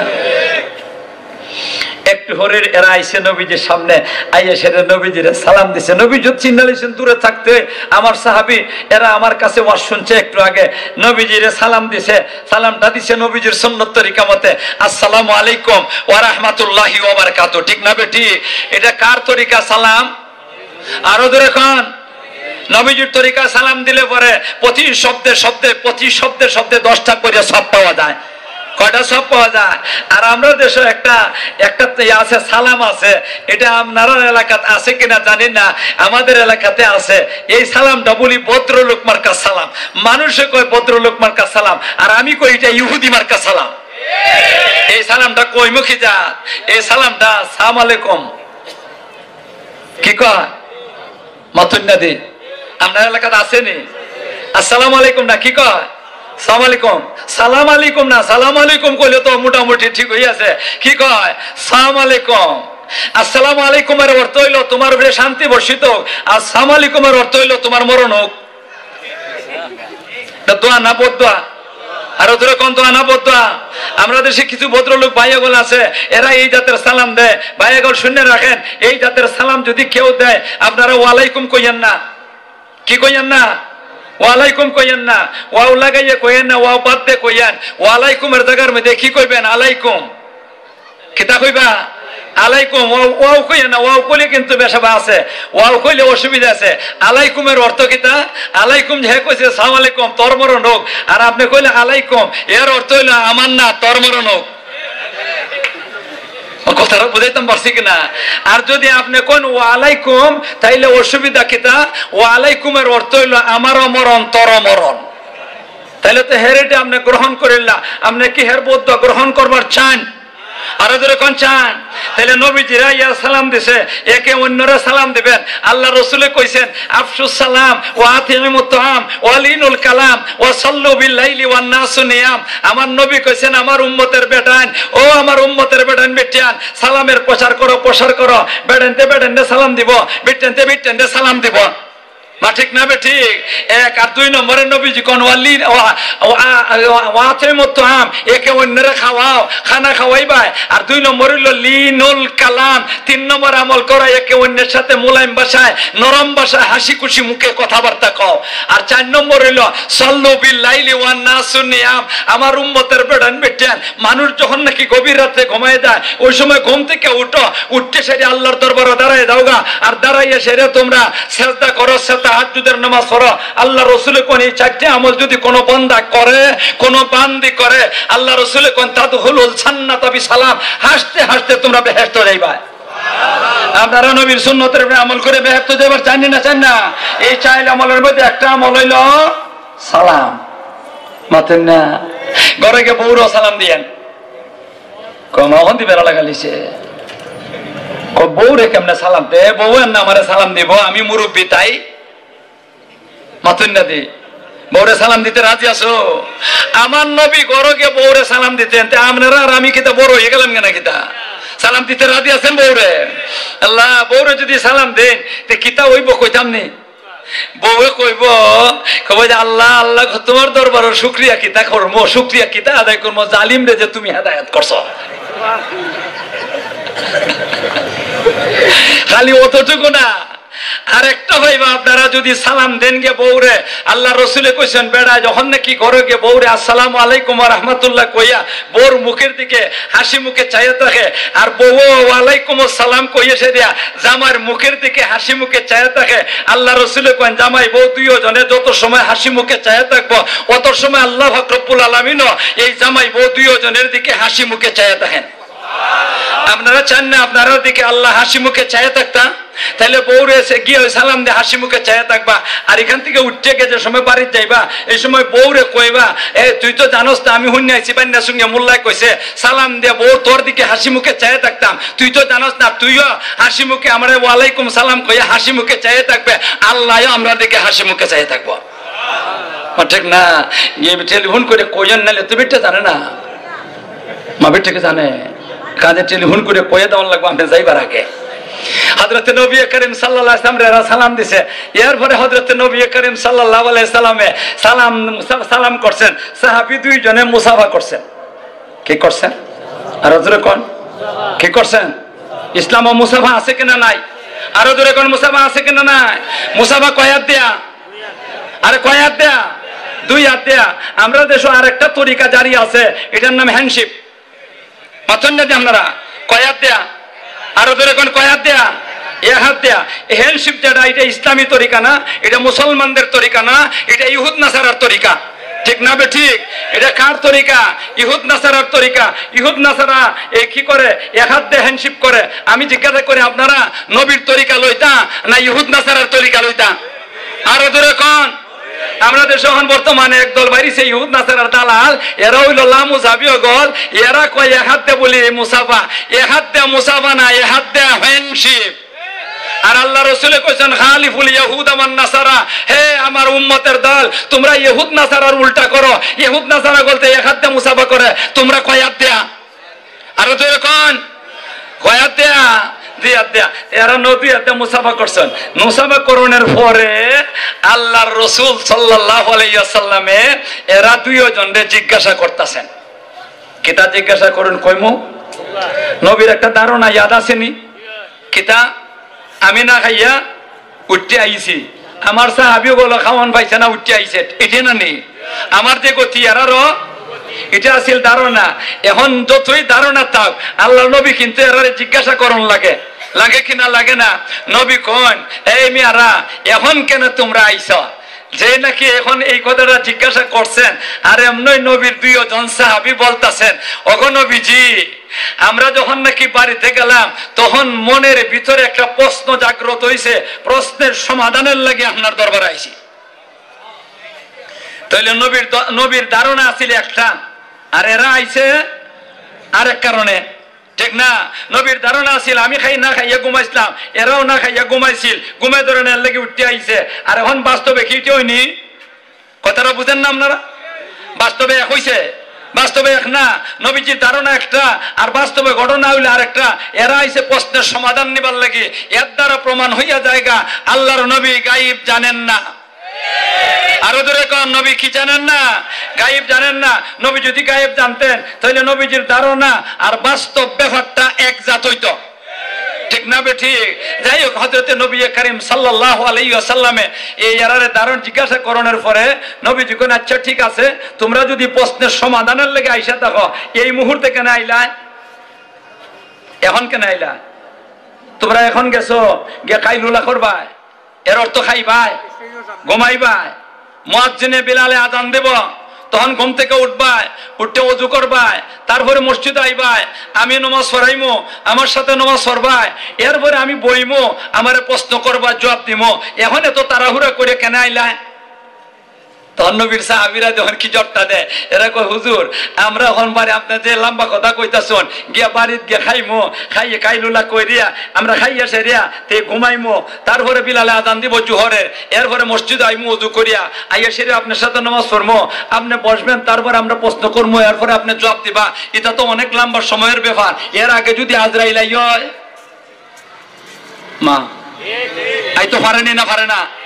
একটু হরির এরা আইছে নবীজির সামনে, আইয়া সেরে নবীজিরে সালাম দিছে। নবীজি চিন্না লাইছেন দূরে থাকতে, আমার সাহাবী এরা আমার কাছে ওয়াজ শুনছে একটু আগে, নবীজিরে সালাম দিছে। সালামটা দিছে নবীজির সুন্নত তরিকা মতে, "আসসালামু আলাইকুম ওয়া রাহমাতুল্লাহি ওয়া বারাকাতুহু।" ঠিক না বেঠিক? এটা কার তরিকা সালাম? আরো জোরে কন। নবীজির তরিকা সালাম দিলে পরে প্রতি শব্দে শব্দে, প্রতি শব্দে শব্দে দশটা করে সওয়াব পাওয়া যায়। কয়টা সওয়াব পাওয়া যায়? আর আমরা দেশে একটা, একটা ইয়ে আছে, সালাম আছে, এটা আপনারার এলাকাত আছে কিনা জানি না, আমাদের এলাকাতে আছে। এই সালামটা বলি ভদ্রলোক মার্কা সালাম। মানুষে কয় ভদ্রলোক মার্কা সালাম, আর আমি কই এটা ইহুদি মার্কা সালাম। এই সালামটা কইমুখী জাত, এই সালামটা সালাম আলাইকুম। কি কয়? মাতুন না দি। আপনার এলাকাত আছে নি? আসসালামু আলাইকুম না, কি কয়? সালাম আলাইকুম। সালাম আলাইকুম না, সালাম আলাইকুম কইলে তো মোটামুটি ঠিক হয়ে আছে। কি কয়? সালাম আলাইকুম। আসসালামু আলাইকুমের অর্থ হইল তোমার উপরে শান্তি বর্ষিত হোক, আর সালাম আলাইকুমের অর্থ হইল তোমার মরণ হোক। এটা দোয়া না বদদোয়া? আরো জোরে কন, দোয়া না বদদোয়া? আমরা দেশে কিছু ভদ্রলোক ভাইয়াগল আছে, এরা এই জাতের সালাম দেয়। ভাইয়াগল শুনে রাখেন, এই জাতের সালাম যদি কেউ দেয়, আপনারা ওয়ালাইকুম কইয়েন না। কি কইয়েন না? ওয়ালাইকুম কইয়েন না। ওয়াও লাগাইয়া কইয়েন না, ওয়াও বাদ দিয়ে কইয়েন। ওয়ালাইকুমের জায়গার মধ্যে কি কইবেন? আলাইকুম। কিতা কইবা? আলাইকুম। ওয়াও, ওয়াও কইয়েন না, ওয়াও কইলে কিন্তু বেশাবা আছে, ওয়াও কইলে অসুবিধা আছে। আলাইকুমের অর্থ কিতা? আলাইকুম যে কইছে, "সালাম আলাইকুম, তোর মরণ হোক", আর আপনি কইলে, "আলাইকুম", এর অর্থ হইল, "আমার না, তোর মরণ হোক।" ও, কথাটা বুঝাইতাম পারছি কিনা? আর যদি আপনি কন, "ওয়ালাইকুম", তাইলে অসুবিধা কিতা? ওয়ালাইকুমের অর্থ হইল, "আমারও মরণ, তোরও মরণ।" তাইলে তো হেরেটে আপনি গ্রহণ করিল্লা, আপনি কি হের বদদোয়া গ্রহণ করবার চান? আরো জোরে কন চান? তাইলে নবীজিরা ইয়া সালাম দিছে, একে অন্যরে সালাম দিবেন। আল্লাহ রসুলে কইছেন, "আফসুস সালাম ওয়া আতিমুত তাআম ওয়া লিনুল কালাম ওয়া সাল্লু বিল লাইলি ওয়ান নাসু নিয়াম।" আমার নবী কইছেন, "আমার উম্মতের বেটাইন, ও আমার উম্মতের বেটাইন বেটিয়ান, সালামের প্রচার করো, প্রসার করো।" বেটাইনতে বেটাইনরে সালাম দিব, বেটিয়ানতে বেটিয়ানরে সালাম দিব। মা ঠিক না বেঠিক? এক। আর দুই নম্বরে নবীজি কন, "ওয়ালি-, ওয়া-, ওয়া-, ওয়া-, ওয়াতিমুত তাআম", একে অন্যরে খাওয়াও, খানা খাওয়াইবায়। আর দুই নম্বর হইল লিনুল কালাম, তিন নম্বর আমল করা, একে অন্যের সাথে মোলায়েম ভাষায়, নরম ভাষায়, হাসি খুশি মুখে কথাবার্তা কও। আর চার নম্বর হইল সাল্লু বিল লাইলি ওয়ান নাসু নিয়াম, আমার উম্মতের বেটান বেটিয়ান মানুষ যখন নাকি গভীর রাতে ঘুমায় যায়, ওই সময় ঘুম থেকে উঠো, উঠতে সেরে আল্লাহর দরবারে দাঁড়ায় যাওগা, আর দাঁড়াইয়া সেরে তোমরা সেজদা করো, সে তাহাজ্জুদের নামাজ পড়ো। আল্লাহ রসুলে কোন এই চারটি আমল যদি কোনো বান্দা করে, কোনো বান্দি করে, আল্লাহ রসুলে কোন তাদখুলুল জান্নাতা বিসালাম, হাসতে হাসতে তোমরা বেহেশত যাইবা। আপনারা নবীর সুন্নতর উপরে আমল করে বেহেশতো যাইবার চাইন না, চাইন না? এই চাইর আমলের মধ্যে একটা আমল অইলো সালাম। মাতইন না? ঘরো গিয়া বউরে সালাম দিয়েন। কয়, "মা, অখন দি বেড়া লাগালিছে।" কয়, "বউরে কেমনে সালাম দে? বউ এর না আমারে সালাম দিব, আমি মুরব্বি তাই।" মাতইন না দি। বউরে সালাম দিতে রাজি আছো? আমার নবী ঘরো গিয়া বউরে সালাম দিতেন, তে আপনারা আর আমি কিতা বড় অইয়া গেলাম গি না কিতা? সালাম দিতে রাজি আছেন বউরে? আল্লাহ, বউরে যদি সালাম দেন, তে কিতা অইবো কইতাম নি? বউয়ে কইবো, কইবো যে, "আল্লাহ, আল্লাহ, তোমার দরবারো শুকরিয়া কিতা করমু, শুকরিয়া কিতা আদায় করমু, জালিমরে যে তুমি হেদায়েত করছো।" খালি অতটুকু না, আরেকটা পাইবা, আপনারা যদি সালাম দেন গিয়া বউরে, আল্লার রসুলে কইছইন, বেড়ায় যখন নাকি ঘরো গিয়া বউরে "আসসালামু আলাইকুম ওয়া রাহমাতুল্লাহ" কইয়া বউর মুখের দিকে হাসি মুখে চাইয়া থাকে, আর বউও "ওয়ালাইকুম আসসালাম" কইয়া সে দিয়া জামাইর মুখের দিকে হাসি মুখে চাইয়া থাকে, আল্লার রসুলে কইন, জামাই বউ দুইও জনে যত সময় হাসি মুখে চাইয়া থাকবো, অত সময় আল্লাহ পাক রব্বুল আলামিনও এই জামাই বউ দুইও জনের দিকে হাসি মুখে চাইয়া থাকেন। আপনারা চাইন না আপনারার দিকে আল্লাহ হাসি মুখে চাইয়া থাকতা? তাইলে বউরে গিয়া ওই সালাম দিয়া হাসি মুখে চাইয়া থাকবা। আর এখান থেকে উঠিয়া গিয়া যে সময় বাড়িত যাইবা, এই সময় বউরে কইবা, "এ, তুই তো জানোস না, আমি হুনিয়া আইছি, বাইন্নার সঙ্গে মোল্লায় কইছে, সালাম দিয়া বউ তোর দিকে হাসি মুখে চাইয়া থাকতাম। তুই তো জানোস না, তুইও হাসি মুখে আমারে ওয়ালাইকুম সালাম কইয়া হাসি মুখে চাইয়া থাকবে, আল্লাহও আমরার দিকে হাসি মুখে চাইয়া থাকবো।" ঠিক না? ইয়ে টেলিফোন করে কইয়েন, নাইলে তো বেটা জানে না। মা বেটাকে জানে, কাজে টেলিফোন করে কইয়া দেওয়ান লাগবো, আপনি যাইবার আগে। হযরতে নবী করিম সাল্লাল্লাহু আলাইহি ওয়াসাল্লামরে এরা সালাম দিছে। এরপরে হযরতে নবী করিম সাল্লাল্লাহু আলাইহি ওয়াসাল্লামে সালাম, সালাম করছেন। সাহাবী দুইজনে মুসাফা করছেন। কি করছেন? আরো জোরে কন। কি করছেন? ইসলামো মুসাফা আছে কিনা নাই? আরো জোরে কন, মুসাফা আছে কিনা নাই? মুসাফা কয় হাত দিয়া? আরে কয় হাত দেয়া? দুই হাত দেয়া। আমরার দেশো আরেকটা তরিকা জারি আছে, এটার নাম হ্যান্ডশিপ। মাতইন না দি আপনারা, কয় হাত দেয়া? আরো জোরে কন, কয় হাত দেয়া? এক হাত দেয়া। এই হ্যান্ডশিপ যেটা, এটা ইসলামী তরিকা না, এটা মুসলমানদের তরিকা না, এটা ইহুদ নাসারার তরিকা। ঠিক না বেঠিক? এটা কার তরিকা? ইহুদ নাসারার তরিকা। ইহুদ নাসারা এ কি করে? এক হাত দিয়ে হ্যান্ডশিপ করে। আমি জিজ্ঞাসা করি, আপনারা নবীর তরিকা লইতা না ইহুদ নাসারার তরিকা লইতা? আরো জোরে কন। আমরা দেশো এখন বর্তমানে একদল বাইরিছে ইহুদ নাসারার দালাল, এরা অইলো লামুজাবি অকল, এরা কয় এক হাত দে বুলি মুসাফা, এক হাত দে মুসাফা না, এক হাত দে হ্যান্ডশিপ। আর আল্লার রসুলে কইছইন, "খালিফুল ইয়াহুদা ওয়ান নাসারা", হে আমার উম্মতের দল, তোমরা ইহুদ নাসারার উল্টা করো। ইহুদ নাসারা বলতে এক হাত দে মুসাফা করে, তোমরা কয় হাত দেয়া? আরো জোরে কন, কয় হাত দেয়া? দুই হাত দেয়া। এরা নবী হাতে মুসাফা করছেন। মুসাফা করণের পরে আল্লার রসুল সাল্লাল্লাহু আলাইহি ওয়াসাল্লামে এরা দুইও জনরে জিজ্ঞাসা করতাছেন। কিতা জিজ্ঞাসা করইন কইমু? নবীর একটা ধারণা ইয়াদ আছে নি? কিতা? আমি না খাইয়া উঠতে আইছি। আমার সাহাবি অকল খাওয়ান পাইছে না, উঠতে আইছে। এটা না নি? আমার যে গতি, এরারও এটা আছিল ধারণা। এখন যতই ধারণা থাক, আল্লার নবী কিন্তু এরারে জিজ্ঞাসা করন লাগে, লাগে কি না লাগে না? নবী কইন, "এই মিয়ারা, এখন কেনে তোমরা আইছো?" যে নাকি এখন এই কথাটা জিজ্ঞাসা করছেন, আর এমনই নবীর দুইও জন সাহাবি বলতাছেন, "ওগো নবীজি, আমরা যখন নাকি বাড়িতে গেলাম, তখন মনের ভিতরে একটা প্রশ্ন জাগ্রত হইছে, প্রশ্নের সমাধানের লাগি আপনার দরবারে আইছি।" তাইলে নবীর দ-, নবীর ধারণা আছিল একটা, আর এরা আইছে আরেক কারণে। ঠিক না? নবীর ধারণা আছিল, "আমি খাই না খাইয়া ঘুমাইছিলাম, এরাও না খাইয়া ঘুমাইছিল, ঘুমে ধরে না, এর লাগি উঠতে আইছে।" আর এখন বাস্তবে কি এটা হয়নি? কথাটা বুঝেন না আপনারা? বাস্তবে এক হইছে, বাস্তবে এক না। নবীজির ধারণা একটা, আর বাস্তবে ঘটনা হইলে আরেকটা। এরা আইছে প্রশ্নের সমাধান নিবার লাগি। এর দ্বারা প্রমাণ হইয়া যায়গা আল্লার নবী গাইব জানেন না। আরো জোরে কন, নবী কি জানেন না? গাইব জানেন না। নবী যদি গাইব জানতেন, তাহলে নবীজির ধারণা আর বাস্তব ব্যাপারটা এক জাত হইতো। ঠিক না বেঠিক? যাই হোক, হযরতে নবী করিম সাল্লাল্লাহু আলাইহি ওয়াসাল্লামে এই এরারে ধারণ জিজ্ঞাসা করণের পরে নবীজি কইন, "আচ্ছা, ঠিক আছে, তোমরা যদি প্রশ্নের সমাধানের লাগি আইসা থাকো, এই মুহূর্তে কেনে আইলায়? এখন কেনে আইলায়? তোমরা এখন গেছো, গিয়া কাইলুলা করবায়?" এর অর্থ খাইবায়, ঘুমাইবায়। মুয়াজ্জিনে বিলালে আজান দেব, তখন ঘুম থেকে উঠবায়, উঠতে অজু করবায়, তারপরে মসজিদে আইবায়, আমি নমাজ পড়াইমু, আমার সাথে নমাজ পড়বায়, এরপরে আমি বইমু, আমারে প্রশ্ন করবা, জবাব দিমু। এখন এত তাড়াহুড়া করে কেনে আইলায়? তখন নবীর সাহাবীরা যখন কি জটটা দেয়, এরা কয়, "হুজুর, আমরা এখন বারে আপনে যে লম্বা কথা কইতাছইন, গিয়া বাড়িত গিয়া খাইমু, খাইয়ে কাইলুলা করিয়া, আমরা খাইয়া সেরিয়া তে ঘুমাইমু, তারপরে বিলালে আজান দিবো জোহরের, এরপরে মসজিদে আইমু অজু করিয়া, আইয়া সেরিয়া আপনার সাথে নমাজ পড়মু, আপনে বসবেন, তারপরে আমরা প্রশ্ন করমু, এরপরে আপনে জবাব দিবা। ইটা তো অনেক লম্বা সময়র ব্যাপার, এর আগে যদি আজরাইল আই অয়।" মা, আইতো পারেনি না পারে না?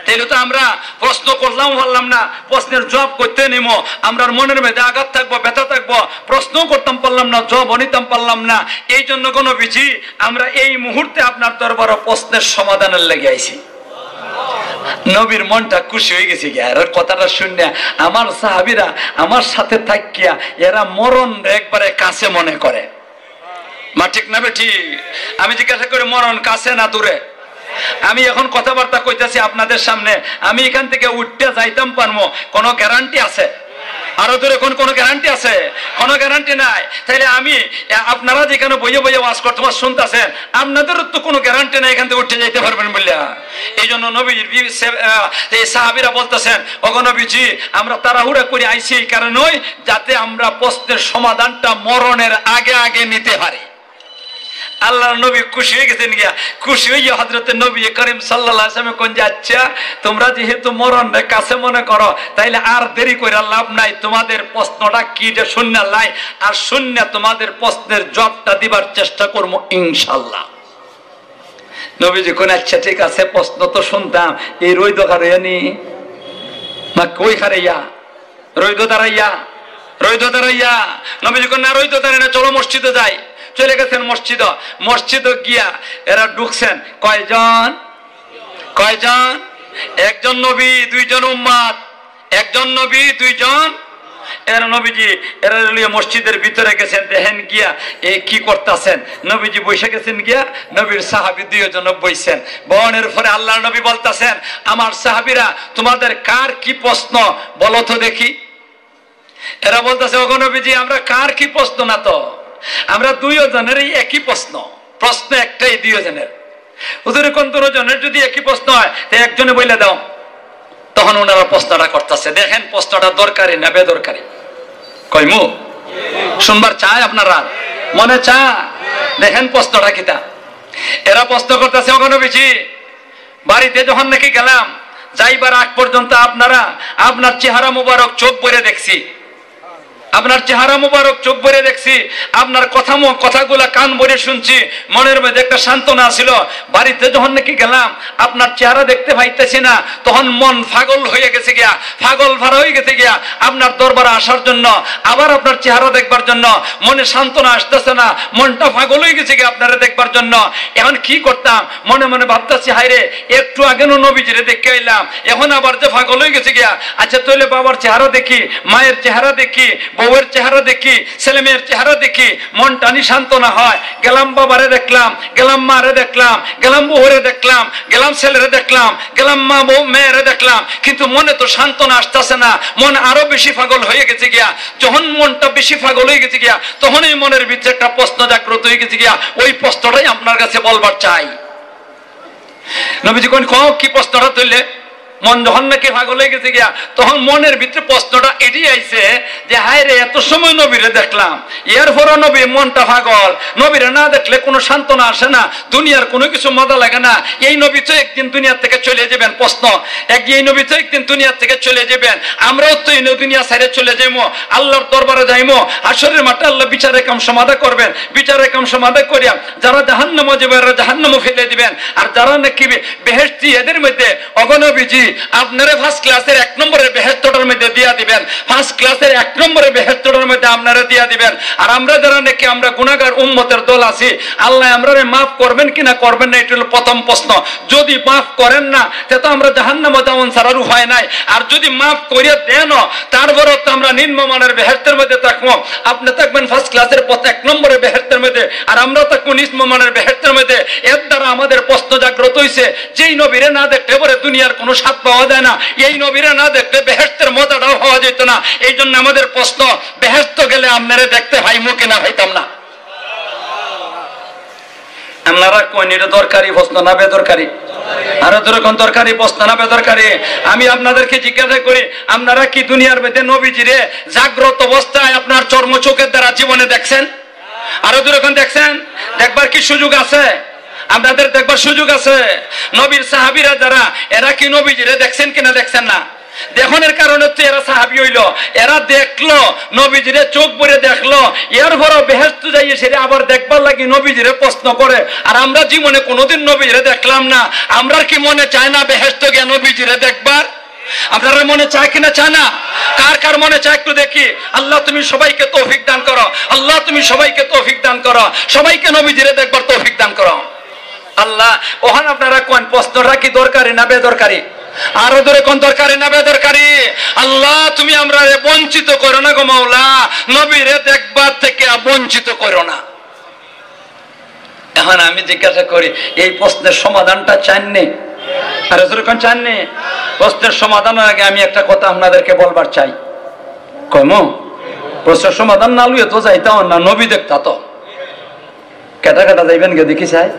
তাইলে তো আমরা প্রশ্ন করলাম পারলাম না, প্রশ্নের জবাব করতে নিমু, আমরার মনের মধ্যে আঘাত থাকবো, ব্যথা থাকবো, প্রশ্নও করতাম পারলাম না, জবাবও নিতাম পারলাম না। এই জন্য গো নবীজি, আমরা এই মুহূর্তে আপনার দরবারো প্রশ্নের সমাধানের লাগি আইছি। নবীর মনটা খুশি অইগেছে গিয়া, এরার কথাটা শুনিয়া। আমার সাহাবীরা আমার সাথে থাকিয়া এরা মরণ একবারে কাছে মনে করে। মা, ঠিক না বেঠিক? আমি জিজ্ঞাসা করি, মরণ কাছে না দূরে? আমি এখন কথাবার্তা কইতাছি আপনাদের সামনে, আমি এখান থেকে উঠতে যাইতাম পারমু, কোনো গ্যারান্টি আছে? আরো জোরে কোন, কোনো গ্যারান্টি আছে? কোনো গ্যারান্টি নাই। তাইলে আমি, এ, আপনারা যেখানে বইয়ে বইয়ে ওয়াজ করতে, ওয়াজ শুনতাছেন, আপনাদেরও তো কোনো গ্যারান্টি নাই এখান থেকে উঠে যাইতে পারবেন বলিয়া। এই জন্য নবীর বি-, সে-, আহ, এই সাহাবীরা বলতেছেন, "ওগো নবীজি, আমরা তাড়াহুড়া করে আইছি এই কারণেই, যাতে আমরা প্রশ্নের সমাধানটা মরণের আগে আগে নিতে পারি।" আল্লাহর নবী খুশি অইগেছেন গিয়া, খুশি অইয়া হযরতে নবী করিম সাল্লাল্লাহু আলাইহি ওয়াসাল্লাম কইন যে, "আচ্ছা, তোমরা যেহেতু মরণরে কাছে মনে করো, তাইলে আর দেরি কইরা লাভ নাই, তোমাদের প্রশ্নটা কি যে শুনিয়া লাই, আর শুনিয়া তোমাদের প্রশ্নের জবাবটা দিবার চেষ্টা করমু ইনশাআল্লাহ।" নবীজি কইন, "আচ্ছা, ঠিক আছে, প্রশ্ন তো শুনতাম, এই রইদো খাড়াইয়া নি, না কই খাড়াইয়া?" রইদো দাঁড়াইয়া, রইদো দাঁড়াইয়া। নবীজি কইন, "না, রইদো দাঁড়াই না, চলো মসজিদে যাই।" চলে গেছেন মসজিদো। মসজিদো গিয়া এরা ঢুকছেন। কয়জন? কয়জন? একজন নবী, দুইজন উম্মত। একজন নবী, দুইজন। এরা নবীজি, এরা লইয়া মসজিদের ভিতরে গেছেন, দেখেন গিয়া এ কি করতাছেন। নবীজি বইসা গেছেন গিয়া, নবীর সাহাবী দুইজন বইছেন। বহনের পরে আল্লাহর নবী বলতাছেন, "আমার সাহাবীরা, তোমাদের কার কি প্রশ্ন বলো তো দেখি।" এরা বলতেছে, "ওগো নবীজি, আমরা কার কি প্রশ্ন না তো, আমরা দুইও জনেরই একই প্রশ্ন, প্রশ্ন একটাই দুইও জনের।" হুজুরে কোন দুইও জনের যদি একই প্রশ্ন হয়, তো একজনে বইলা দাও। তখন ওনারা প্রশ্নটা করতেছে, দেখেন প্রশ্নটা দরকারি না বেদরকারি। কইমু? শুনবার চায় আপনারা? মনে চা? দেখেন প্রশ্নটা কিতা। এরা প্রশ্ন করতেছে, "ওগো নবীজি, বাড়িতে যখন নাকি গেলাম, যাইবার আগ পর্যন্ত আপনারা, আপনার চেহারা মুবারক চোখ ভরে দেখছি, আপনার চেহারা মুবারক চোখ ভরে দেখছি, আপনার কথা মু-, কথাগুলা কান ভরে শুনছি, মনের মধ্যে একটা সান্ত্বনা ছিল। বাড়িতে যখন নাকি গেলাম, আপনার চেহারা দেখতে পাইতেছি না, তখন মন পাগল হয়ে গেছে গিয়া, পাগল ভাড়া হয়ে গেছে গিয়া আপনার দরবারে আসার জন্য, আবার আপনার চেহারা দেখবার জন্য। মনে সান্ত্বনা আসতেছে না, মনটা পাগল হয়ে গেছে গিয়া আপনারে দেখবার জন্য। এখন কি করতাম?" মনে মনে ভাবতাছি, "হায় রে, একটু আগে নু নবীজিরে দেখে আইলাম, এখন আবার যে পাগল হয়ে গেছে গিয়া। আচ্ছা, তাইলে বাবার চেহারা দেখি, মায়ের চেহারা দেখি, বউয়ের চেহারা দেখি, ছেলে মেয়ের চেহারা দেখি, মনটা নি সান্ত্বনা হয়। গেলাম বাবারে দেখলাম, গেলাম মারে দেখলাম, গেলাম বউরে দেখলাম, গেলাম ছেলেরে দেখলাম, গেলাম মা বউ মেয়েরে দেখলাম, কিন্তু মনে তো সান্ত্বনা আসতেছে না, মন আরো বেশি পাগল হয়ে গেছে গিয়া।" যখন মনটা বেশি পাগল হয়ে গেছে গিয়া, তখন এই মনের ভিতরে একটা প্রশ্ন জাগ্রত হয়ে গেছে গিয়া, ওই প্রশ্নটাই আপনার কাছে বলবার চাই। নবীজি কইন, "কও, কি প্রশ্নটা তুললে?" মন যখন নাকি পাগল হয়ে গেছে গিয়া, তখন মনের ভিতরে প্রশ্নটা এটাই আইছে যে, "হায় রে, এত সময় নবীরে দেখলাম, এরপরও নবী মনটা পাগল, নবীরে না দেখলে কোনো সান্ত্বনা আসে না, দুনিয়ার কোনো কিছু মজা লাগে না। এই নবী তো একদিন দুনিয়া থেকে চলে যাবেন।" প্রশ্ন, এক, এই নবী তো একদিন দুনিয়া থেকে চলে যাবেন, আমরাও তো এই দুনিয়া ছেড়ে চলে যাইমু, আল্লাহর দরবারে যাইমু, হাশরের মাঠে আল্লাহ বিচারে কাম সমাধা করবেন, বিচারে কাম সমাধা করিয়া যারা জাহান্নামে যাবে, এরা জাহান্নামে ফেলে দিবেন, আর যারা নাকি বে-, বেহেশতি, এদের মধ্যে, ওগো নবীজি, আপনারে ফার্স্ট ক্লাসের এক নম্বরের বেহেশতটার মধ্যে দিয়া দিবেন, ফার্স্ট ক্লাসের এক নম্বরের বেহেশতটার মধ্যে আপনারে দিয়া দিবেন। আর আমরা যারা নাকি আমরা গুনাহগার উম্মতের দল আছি, আল্লাহ আমরারে মাফ করবেন কিনা করবেন না, এটা হলো প্রথম প্রশ্ন। যদি মাফ করেন না, তে তো আমরা জাহান্নামে যাওন ছাড়ার উপায় নাই। আর যদি মাফ করিয়া দেন, তারপরেও তো আমরা নিম্নমানের বেহেশতের মধ্যে থাকবো। আপনি থাকবেন ফার্স্ট ক্লাসের পথ এক নম্বরের বেহেশতের মধ্যে, আর আমরা থাকবো নিম্নমানের বেহেশতের মধ্যে। এর দ্বারা আমাদের প্রশ্ন জাগ্রত হইছে, যেই নবীরে না দেখলে পরে দুনিয়ার কোনো স্বাদ পাওয়া যায় না। এই নবীরে না দেখলে বেহেশতের মজাটাও পাওয়া যেত না। এই জন্য আমাদের প্রশ্ন, বেহেশত গেলে আপনারে দেখতে পাইমু কিনা পাইতাম না? আপনারা কইন, এটা দরকারি প্রশ্ন না বেদরকারি? আরো জোরে কইন, দরকারি প্রশ্ন না বেদরকারি? আমি আপনাদেরকে জিজ্ঞাসা করি, আপনারা কি দুনিয়ার মধ্যে নবীজিরে জাগ্রত অবস্থায় আপনার চর্ম চোখের দ্বারা জীবনে দেখছেন? আরো জোরে কইন, দেখছেন? দেখবার কি সুযোগ আছে? আপনাদের দেখবার সুযোগ আছে? নবীর সাহাবীরা যারা, এরা কি নবীজিরে দেখছেন কিনা দেখছেন না? দেখনের কারণে তো এরা সাহাবী হইল। এরা দেখলো, নবীজিরে চোখ ভরে দেখলো, এরপরও বেহেশত যাইয়ে সেটা আবার দেখবার লাগি নবীজিরে প্রশ্ন করে। আর আমরা জীবনে কোনোদিন নবীজিরে দেখলাম না। আমরার কি মনে চায় না বেহেশত গিয়া নবীজিরে দেখবার? আপনারার মনে চায় কিনা চায় না? কার কার মনে চায় একটু দেখি। আল্লাহ, তুমি সবাইকে তৌফিক দান করো। আল্লাহ, তুমি সবাইকে তৌফিক দান করো। সবাইকে নবীজিরে দেখবার তৌফিক দান করো। আল্লাহ, ওখান আপনারা কইন, প্রশ্নটা কি দরকারি না বেদরকারি? আরো জোরে কইন, দরকারি না বেদরকারি? আল্লাহ, তুমি আমরারে বঞ্চিত করো না গো মাওলা, নবীরে দেখবার থেকে বঞ্চিত করো না। এখন আমি জিজ্ঞাসা করি, এই প্রশ্নের সমাধানটা চাননি? আরো জোরে কইন, চাননি? প্রশ্নের সমাধানের আগে আমি একটা কথা আপনাদেরকে বলবার চাই। কইমু? প্রশ্নের সমাধান না লইয়া তো যাইতাম না, নবী দেখতা তো। কেটা কেটা যাইবেন গে দেখি চাই?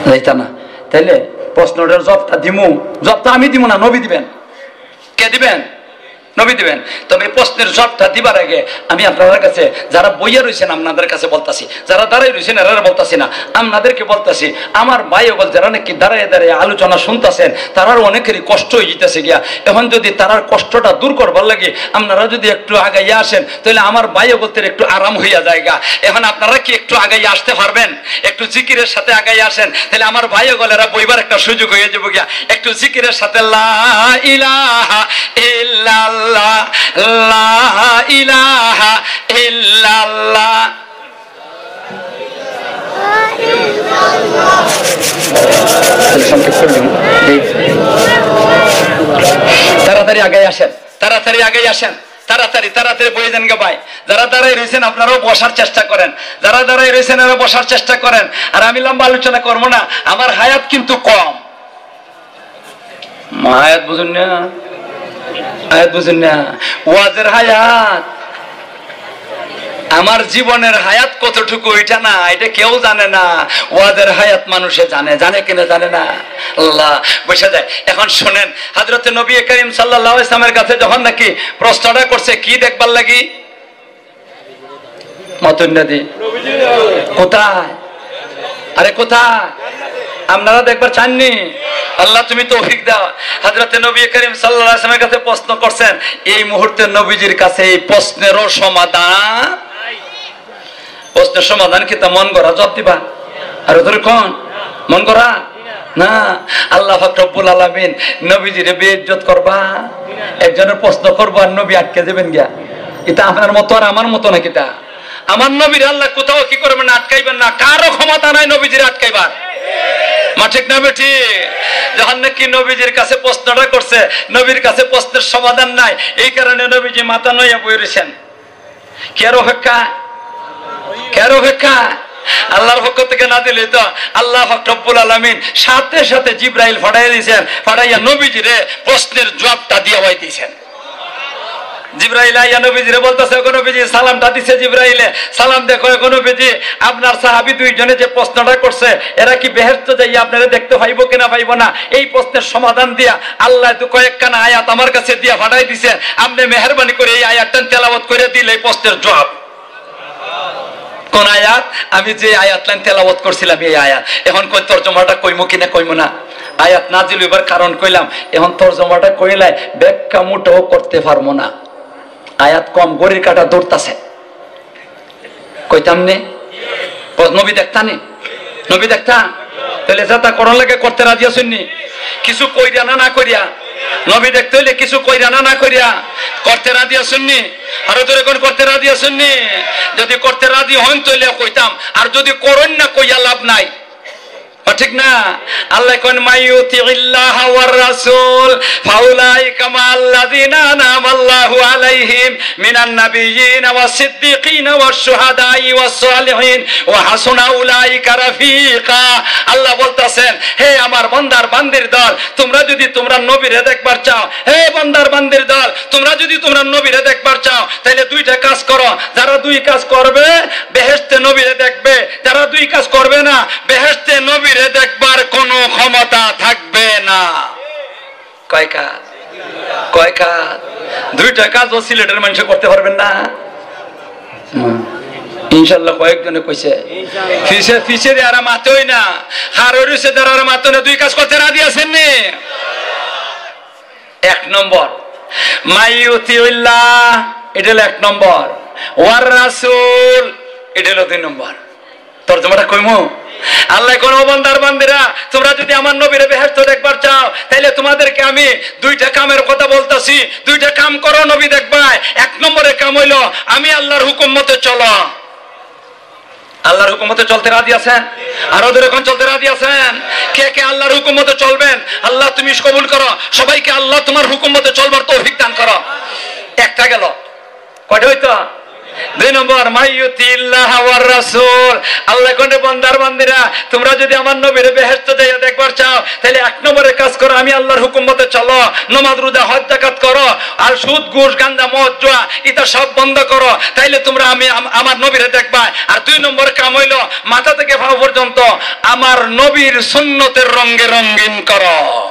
যাইতা না। তাইলে প্রশ্নটার জবটা দিমু, জবটা আমি দিমু না, নবী দিবেন। কে দিবেন? নবী দিবেন। তবে এই প্রশ্নের জবটা দিবার আগে আমি আপনাদের কাছে, যারা বইয়া রইছেন, আপনাদের কাছে বলতাছি, যারা দাঁড়াই রইছেন, এরারে বলতাছি না, আপনাদেরকে বলতাছি, আমার ভাই অকল যারা নাকি দাঁড়ায় দাঁড়ায় আলোচনা শুনতাছেন, তারার অনেকেরই কষ্ট হয়ে যেতেছে গিয়া। এখন যদি তারার কষ্টটা দূর করবার লাগি আপনারা যদি একটু আগাইয়া আসেন, তাহলে আমার ভাই অকলদের একটু আরাম হইয়া যায়গা। এখন আপনারা কি একটু আগাইয়া আসতে পারবেন? একটু জিকিরের সাথে আগাইয়া আসেন, তাহলে আমার ভাই অকল এরা বইবার একটা সুযোগ হয়ে যাবো গিয়া। একটু জিকিরের সাথে লা ইলাহা ইল্লাল্লাহ, লা ইলাহা ইল্লাল্লাহ। তাহলে সংক্ষেপ করলাম। এই তাড়াতাড়ি আগাই আসেন, তাড়াতাড়ি আগাই আসেন, তাড়াতাড়ি, তাড়াতাড়ি বইয়া যান গো ভাই। যারা দাঁড়াই রইছেন, আপনারাও বসার চেষ্টা করেন, যারা দাঁড়াই রইছেন, এরা বসার চেষ্টা করেন। আর আমি লম্বা আলোচনা করবো না, আমার হায়াত কিন্তু কম। মা, আয়াত বুঝুন না, আয়াত বুঝুন না। ওয়াজের হায়াত, আমার জীবনের হায়াত কতটুকু, এটা না, এটা কেউ জানে না। ওয়াজের হায়াত মানুষে জানে, জানে কিনা জানে না, আল্লাহ বুঝা যায়। এখন শোনেন, হযরতে নবী করিম সাল্লাল্লাহু আলাইহি ওয়াসাল্লামের কাছে যখন নাকি প্রশ্নটা করছে, কি দেখবার লাগি? মতন্যাদি। কোথায়? আরে কোথায়? আপনারা দেখবার চাননি? আল্লাহ, তুমি তৌফিক দাও। হযরতে নবী করিম সাল্লাল্লাহু আলাইহি ওয়াসাল্লামের কাছে প্রশ্ন করছেন, এই মুহূর্তে নবীজির কাছে এই প্রশ্নেরও সমাধান। প্রশ্নের সমাধান কিতা মন গড়া জবাব দিবা? আরো জোরে কইন, মন গড়া? না। আল্লাহ পাক রব্বুল আলামিন নবীজিরে বেইজ্জত করবা? একজনের প্রশ্ন করবো আর নবী আটকে যাবেন গিয়া। এটা আপনার মতো আর আমার মতো না কিতা? আমার নবীর আল্লাহ কোথাও কি করবেন না, আটকাইবেন না। কারো ক্ষমতা নাই নবীজিরে আটকাইবার। মা ঠিক না বেঠিক? যখন নাকি নবীজির কাছে প্রশ্নটা করছে, নবীর কাছে প্রশ্নের সমাধান নাই, এই কারণে নবীজি মাথা নুয়াইয়া বই রইছেন। কের অপেক্ষা? কের অপেক্ষা? আল্লাহর পক্ষ থেকে না দিলে তো আল্লাহ পাক রব্বুল আলামিন সাথে সাথে জিব্রাইল পাঠাইয়া দিয়েছেন, পাঠাইয়া নবীজিরে প্রশ্নের জবাবটা দিয়া পাঠাই দিয়েছেন। জিব্রাইল আইয়া নবীজিরে বলতেছে, "ওগো নবীজি, সালামটা দিছে জিব্রাইলে, সালাম দেখো, ওগো নবীজি, আপনার সাহাবী দুইজনে যে প্রশ্নটা করছে, এরা কি বেহেশত যাইয়া আপনারে দেখতে পাইবো কিনা পাইবো না, এই প্রশ্নের সমাধান দিয়া আল্লাহ তো কয়েকখানা আয়াত আমার কাছে দিয়া পাঠাই দিছে, আপনি মেহেরবানি করে এই আয়াতটা তেলাওয়াত করে দিলে এই প্রশ্নের জবাব।" কোন আয়াত? আমি যে আয়াত লাইন তেলাওয়াত করছিলাম, এই আয়াত। এখন কই তর্জমাটা কইমু কিনা কইমু না? আয়াত নাজিল হইবার কারণ কইলাম, এখন তর্জমাটা কইলাই ব্যাখ্যা মোটেও করতে পারবো না। আয়াত কম, ঘড়ির কাটা দৌড়তাছে। কইতাম নে? নবী দেখতা নে? নবী দেখতা? তাহলে যেটা করন লাগে করতে রাজি আছইন নি? কিছু কইরা না, না কইরা? নবী দেখতে হইলে কিছু কইরা না, না কইরা? করতে রাজি আছইন নি? আরো জোরে কইন, করতে রাজি আছইন নি? যদি করতে রাজি হন তাহলে কইতাম, আর যদি করইন না কইয়া লাভ নাই। ঠিক না? আল্লায় কইন, "মাইয়ুতিইল্লাহা ওয়ার রাসূল ফাউলাইকা মাআল্লাযীনা আনআমাল্লাহু আলাইহিম মিনান নাবিয়্যিনা ওয়াস সিদ্দীকিনা ওয়াশ শুহাদাই ওয়াস সালিহিন ওয়া হাসুনা উলাইকা রাফিকা।" আল্লাহ বলতাছেন, "হে আমার বান্দার বান্দির দল, তোমরা যদি তোমরা নবীরে দেখবার চাও, হে বান্দার বান্দির দল, তোমরা যদি তোমরা নবীরে দেখবার চাও, তাইলে দুইটা কাজ করো। যারা দুই কাজ করবে, বেহেশতে নবীরে দেখবে। যারা দুই কাজ করবে না, বেহেশতে নবীরে দেখবার কোনো ক্ষমতা থাকবে না।" কয় কাজ? কয় কাজ? দুইটা কাজও সিলেটের মানুষে করতে পারবেন না। হুম। ইনশাল্লাহ কয়েকজনে কইছে। পিছে, পিছে যারা মাতই না, হারোর পিছে যারা মাতই না, দুই কাজ করতে রাজি আছেন নি? এক নম্বর, মাইয়ুতিউল্লাহ, এটা হলো এক নম্বর, ওয়ার রাসূল, এটা হলো দুই নম্বর। তর্জমাটা কইমু? আল্লায় কইন, "ও বান্দার বান্দিরা, তোমরা যদি আমার নবীরে বেহেশতো দেখবার চাও, তাইলে তোমাদেরকে আমি দুইটা কামের কথা বলতাছি, দুইটা কাম করো, নবী দেখবায়।" এক নম্বরে কাম হইলো, আমি আল্লাহর হুকুম মতো চলো। আল্লাহর হুকুম মতো চলতে রাজি আছেন? আরো জোরে কইন, চলতে রাজি আছেন? কে কে আল্লাহর হুকুম মতো চলবেন? আল্লাহ, তুমি কবুল করো সবাইকে, আল্লাহ, তোমার হুকুম মতো চলবার তৌফিক দান করো। একটা গেল। কয়টা হইতো? দুই নম্বর, মাইয়ুতিইল্লাহা ওয়ার রাসূল। আল্লায় কইন, "রে বান্দার বান্দিরা, তোমরা যদি আমার নবীরে বেহেশতো যাইয়া দেখবার চাও, তাইলে এক নম্বরে কাজ করো, আমি আল্লাহর হুকুম মতো চলো, নামাজ, রোজা, হজ, যাকাত করো, আর সুদ, ঘুষ, গাঞ্জা, মদ, জুয়া, ইতা সব বন্ধ করো, তাইলে তোমরা আমি আম-, আমার নবীরে দেখবায়।" আর দুই নম্বর কাম হইলো, মাথা থেকে পাও পর্যন্ত আমার নবীর সুন্নতের রঙে রঙিন করো।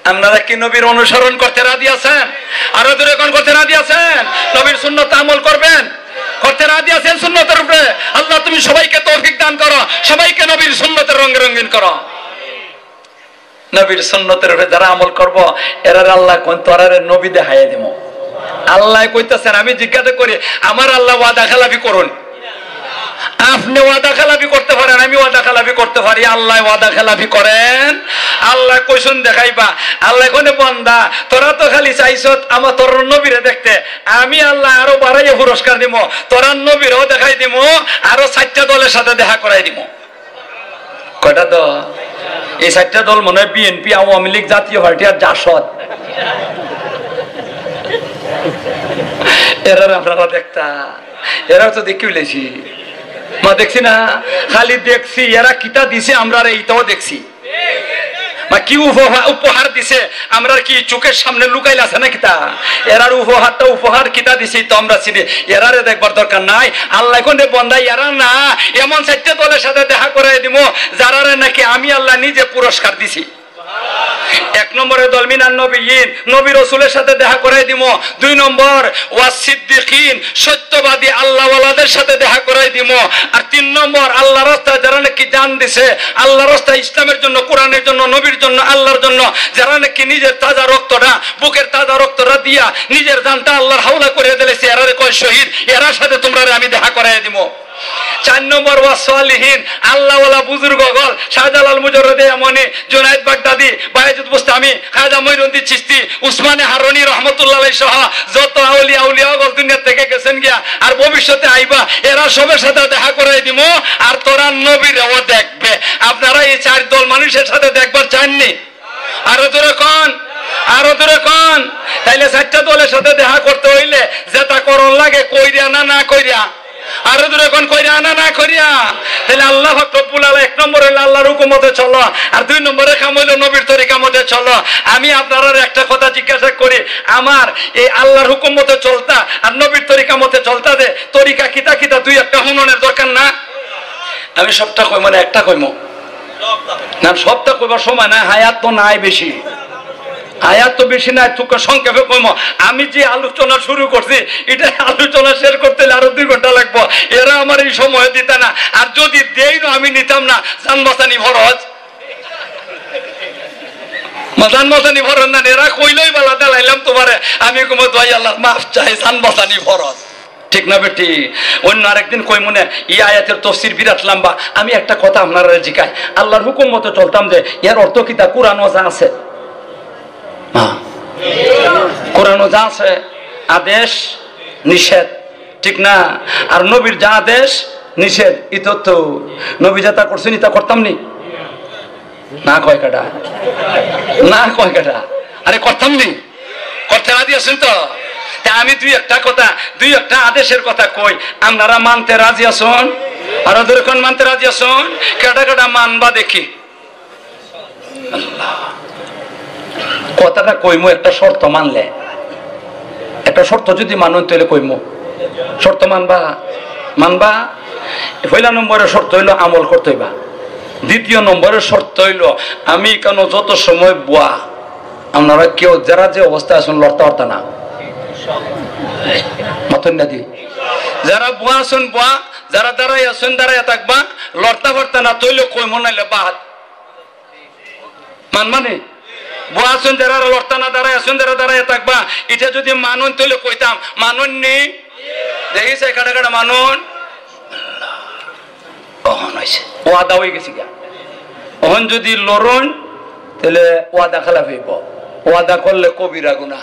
আপনারা কি নবীর অনুসরণ করতে রাজি আছেন? আরো জোরে কইন, করতে রাজি আছেন? নবীর সুন্নত আমল করবেন? করতে রাজি আছেন সুন্নতের উপরে? আল্লাহ, তুমি সবাইকে তৌফিক দান করো, সবাইকে নবীর সুন্নতের রঙে রঙিন করো। নবীর সুন্নতের উপরে যারা আমল করবো, এরারে আল্লায় কইন, "তোরারে নবী দেখাইয়া দিমু।" আল্লায় কইতাছেন, আমি জিজ্ঞাসা করি, আমার আল্লায় ওয়াদা খেলাফি করইন? আপনে ওয়াদা খেলাফি করতে পারেন, আমি ওয়াদা খেলাফি করতে পারি, আল্লায় ওয়াদা খেলাফি করেন? আল্লায় কইছইন দেখাইবা। আল্লায় কইন, "বান্দা, তোরা তো খালি চাইছত আমার তোর নবীরে দেখতে, আমি আল্লায় আরো বাড়াইয়া পুরস্কার দিমু, তোরার নবীরেও দেখাই দিমু, আরো চাইরটা দলের সাথে দেখা করাই দিমু।" কয়টা দল? এই চাইরটা দল মনে হয় বিএনপি, আওয়ামী লীগ, জাতীয় পার্টি আর জাসদ। এরারে আপনারা দেখতা, এরারে তো দেখি উলাইছি। মা, দেখছি না? খালি দেখছি, এরা কিতা দিছে আমরারে, ইতাও দেখছি। মা, কি উপহার, উপহার দিছে, আমরার কি চোখের সামনে লুকাইল আছে না কিতা? এরার উপহারটা, উপহার কিতা দিছে, তো আমরা চিনি। এরারে দেখবার দরকার নাই। আল্লায় কইন, "রে বান্দা, এরা না, এমন চাইরটা দলের সাথে দেখা করাই দিমু, যারারে নাকি আমি আল্লায় নিজে পুরস্কার দিছি।" এক নম্বরে দল মিনান নবিয়্যিন, নবী রসুলের সাথে দেখা করাই দিমু। দুই নম্বর ওয়াস সিদ্দিকিন, সত্যবাদী আল্লাহওয়ালাদের সাথে দেখা করাই দিমু। আর তিন নম্বর, আল্লাহর রাস্তায় যারা নাকি জান দিছে, আল্লাহর রাস্তায় ইসলামের জন্য, কোরআনের জন্য, নবীর জন্য, আল্লাহর জন্য, যারা নাকি নিজের তাজা রক্তটা, বুকের তাজা রক্তটা দিয়া নিজের জানটা আল্লাহর হাওলা করে দিলেছে, এরারে কয় শহীদ, এরার সাথে তোমরারে আমি দেখা করাই দিমু। চার নম্বর ওয়াস সালিহিন, আল্লাহওয়ালা বুজুর্গ অকল, শাহজালাল মুজাররদে ইয়ামনি, জুনায়েদ বাগদাদি, বায়েজিদ বুস্তামি, খাজা মঈনুদ্দিন চিশতি, উসমানে হারুনি রহমতুল্লাহ আলাইহি সহ যত আউলিয়া, আউলিয়া অকল দুনিয়া থেকে গেছেন গিয়া, আর ভবিষ্যতে আইবা, এরা সবের সাথে দেখা করাই দিমু, আর তোরা নবীরেও দেখবে। আপনারা এই চার দল মানুষের সাথে দেখবার চাননি? আরো জোরে কন, আরো জোরে কন। তাইলে চারটা দলের সাথে দেখা করতে হইলে যেটা করণ লাগে, কইরা না, না কইরা? আরো জোরে কন, কইরা না, না কইরা? তাহলে আল্লাহ পাক রব্বুল আলা-, এক নম্বর হইলো আল্লাহর হুকুম মতে চলো, আর দুই নম্বরে কাম হইলো নবীর তরিকা মতে চলো। আমি আপনারার একটা কথা জিজ্ঞাসা করি, আমার এই আল্লাহর হুকুম মতে চলতা আর নবীর তরিকা মতে চলতা যে তরিকা কিতা কিতা, দুই একটা হুননের দরকার না? আমি সবটা কইমু না, একটা কইমু। না, সবটা কইবার সময় নাই, হায়াত তো নাই বেশি। হায়াত তো বেশি নাই, তোকে সংক্ষেপে কইমু। আমি যে আলোচনা শুরু করছি, এটা আলোচনা শেষ করতে হলে আরো দুই ঘন্টা লাগবো। এরা আমার এই সময় দিতা না, আর যদি দেই না, আমি নিতাম না। জান বাঁচানি ফরজ। মা, জান বাঁচানি ফরজ না, এরা কইলেই বালা, দাঁড়াইলাম তোমারে। আমি কইমু, "দোয়াই আল্লাহ, মাফ চাই, জান বাঁচানি ফরজ।" ঠিক না বেটি? অন্য আরেকদিন কইমু নে, এই আয়াতের তফসির বিরাট লম্বা। আমি একটা কথা আপনারারে জিকাই, আল্লাহর হুকুম মতো চলতাম যে, এর অর্থ কিতা? কোরআনও যা আছে, হ্যাঁ, কোরআনও যা আছে, আদেশ, নিষেধ, ঠিক না? আর নবীর যা আদেশ, নিষেধ। ইতো তো নবী যেতা করছইন, ইতা করতাম নি? না কয় কেডা? না কয় কেডা? আরে, করতাম নি? করতে রাজি আছইন তো? তে আমি দুই একটা কথা, দুই একটা আদেশের কথা কই, আপনারা মানতে রাজি আছইন? আরো জোরে কইন, মানতে রাজি আছইন? কেডা কেডা মানবা দেখি। আল্লাহ। কথাটা কইমু একটা শর্ত মানলে, একটা শর্ত যদি মানইন তাইলে কইমু। শর্ত মানবা? মানবা? পয়লা নম্বরের শর্ত অইলো আমল করতে অইবা। দ্বিতীয় নম্বরের শর্ত অইলো, আমি কেন যত সময় বওয়া, আপনারা কেউ যারা যে অবস্থায় আছইন লড়তা পারতা না। মাতইন না দি। যারা বওয়া আছইন বওয়া, যারা দাঁড়াই আছইন দাঁড়াইয়া থাকবা, লড়তা পারতা না, তাইলে কইমু, নাইলে বাদ। মানবা নি? বওয়া আছইন যারা, লড়তা না, দাঁড়াই আছইন যারা, দাঁড়াইয়া থাকবা। ইটা যদি মানইন তাইলে কইতাম, মানইন নি? দেখি চাই কেডা কেডা মানইন। অখন অইছে, ওয়াদা অইগেছে গিয়া। অখন যদি লড়ইন, তাইলে ওয়াদা খেলাফি অইবো। ওয়াদা করলে কবিরা গুনাহ।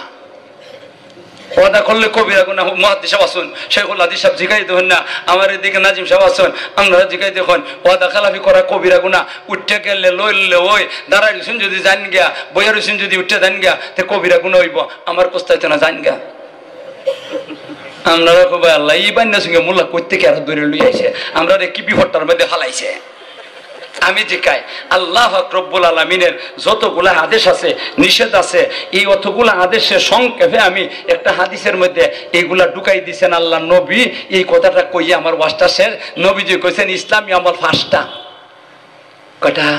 ওয়াদা করলে কবিরা গুনাহ। মুহাদ্দিস সাব আছইন, শেখুল হাদিস সাব জিকাই দেখইন না, আমার এদিকে নাজিম সাব আছইন, আপনারা জিকাই দেখইন, ওয়াদা খেলাফি করা কবিরা গুনাহ। উঠিয়া গেলে লইলে ওই, দাঁড়াই রইছইন যদি যাইন গিয়া, বইয়া রইছইন যদি উঠিয়া যাইন গিয়া, তে কবিরা গুনাহ অইবো। আমার কুস্তাইতো না, যাইন গিয়া। আপনারা কইবা, "আল্লাহ, ই বাইন্না সঙ্গে মোল্লা কইত্তে কি আরো দূরে লই আইছে? আমরারে কি বিপদটার মধ্যে ফালাইছে?" আমি জিকাই, আল্লাহ পাক রব্বুল আলামিনের যতগুলা আদেশ আছে, নিষেধ আছে, এই অতগুলা আদেশের সংক্ষেপে আমি একটা হাদিসের মধ্যে এইগুলা ঢুকাই দিছেন আল্লাহর নবী। এই কথাটা কইয়া আমার ওয়াজটা শেষ। নবীজি কইছেন, "ইসলামী আমল পাঁচটা।" কয়টা?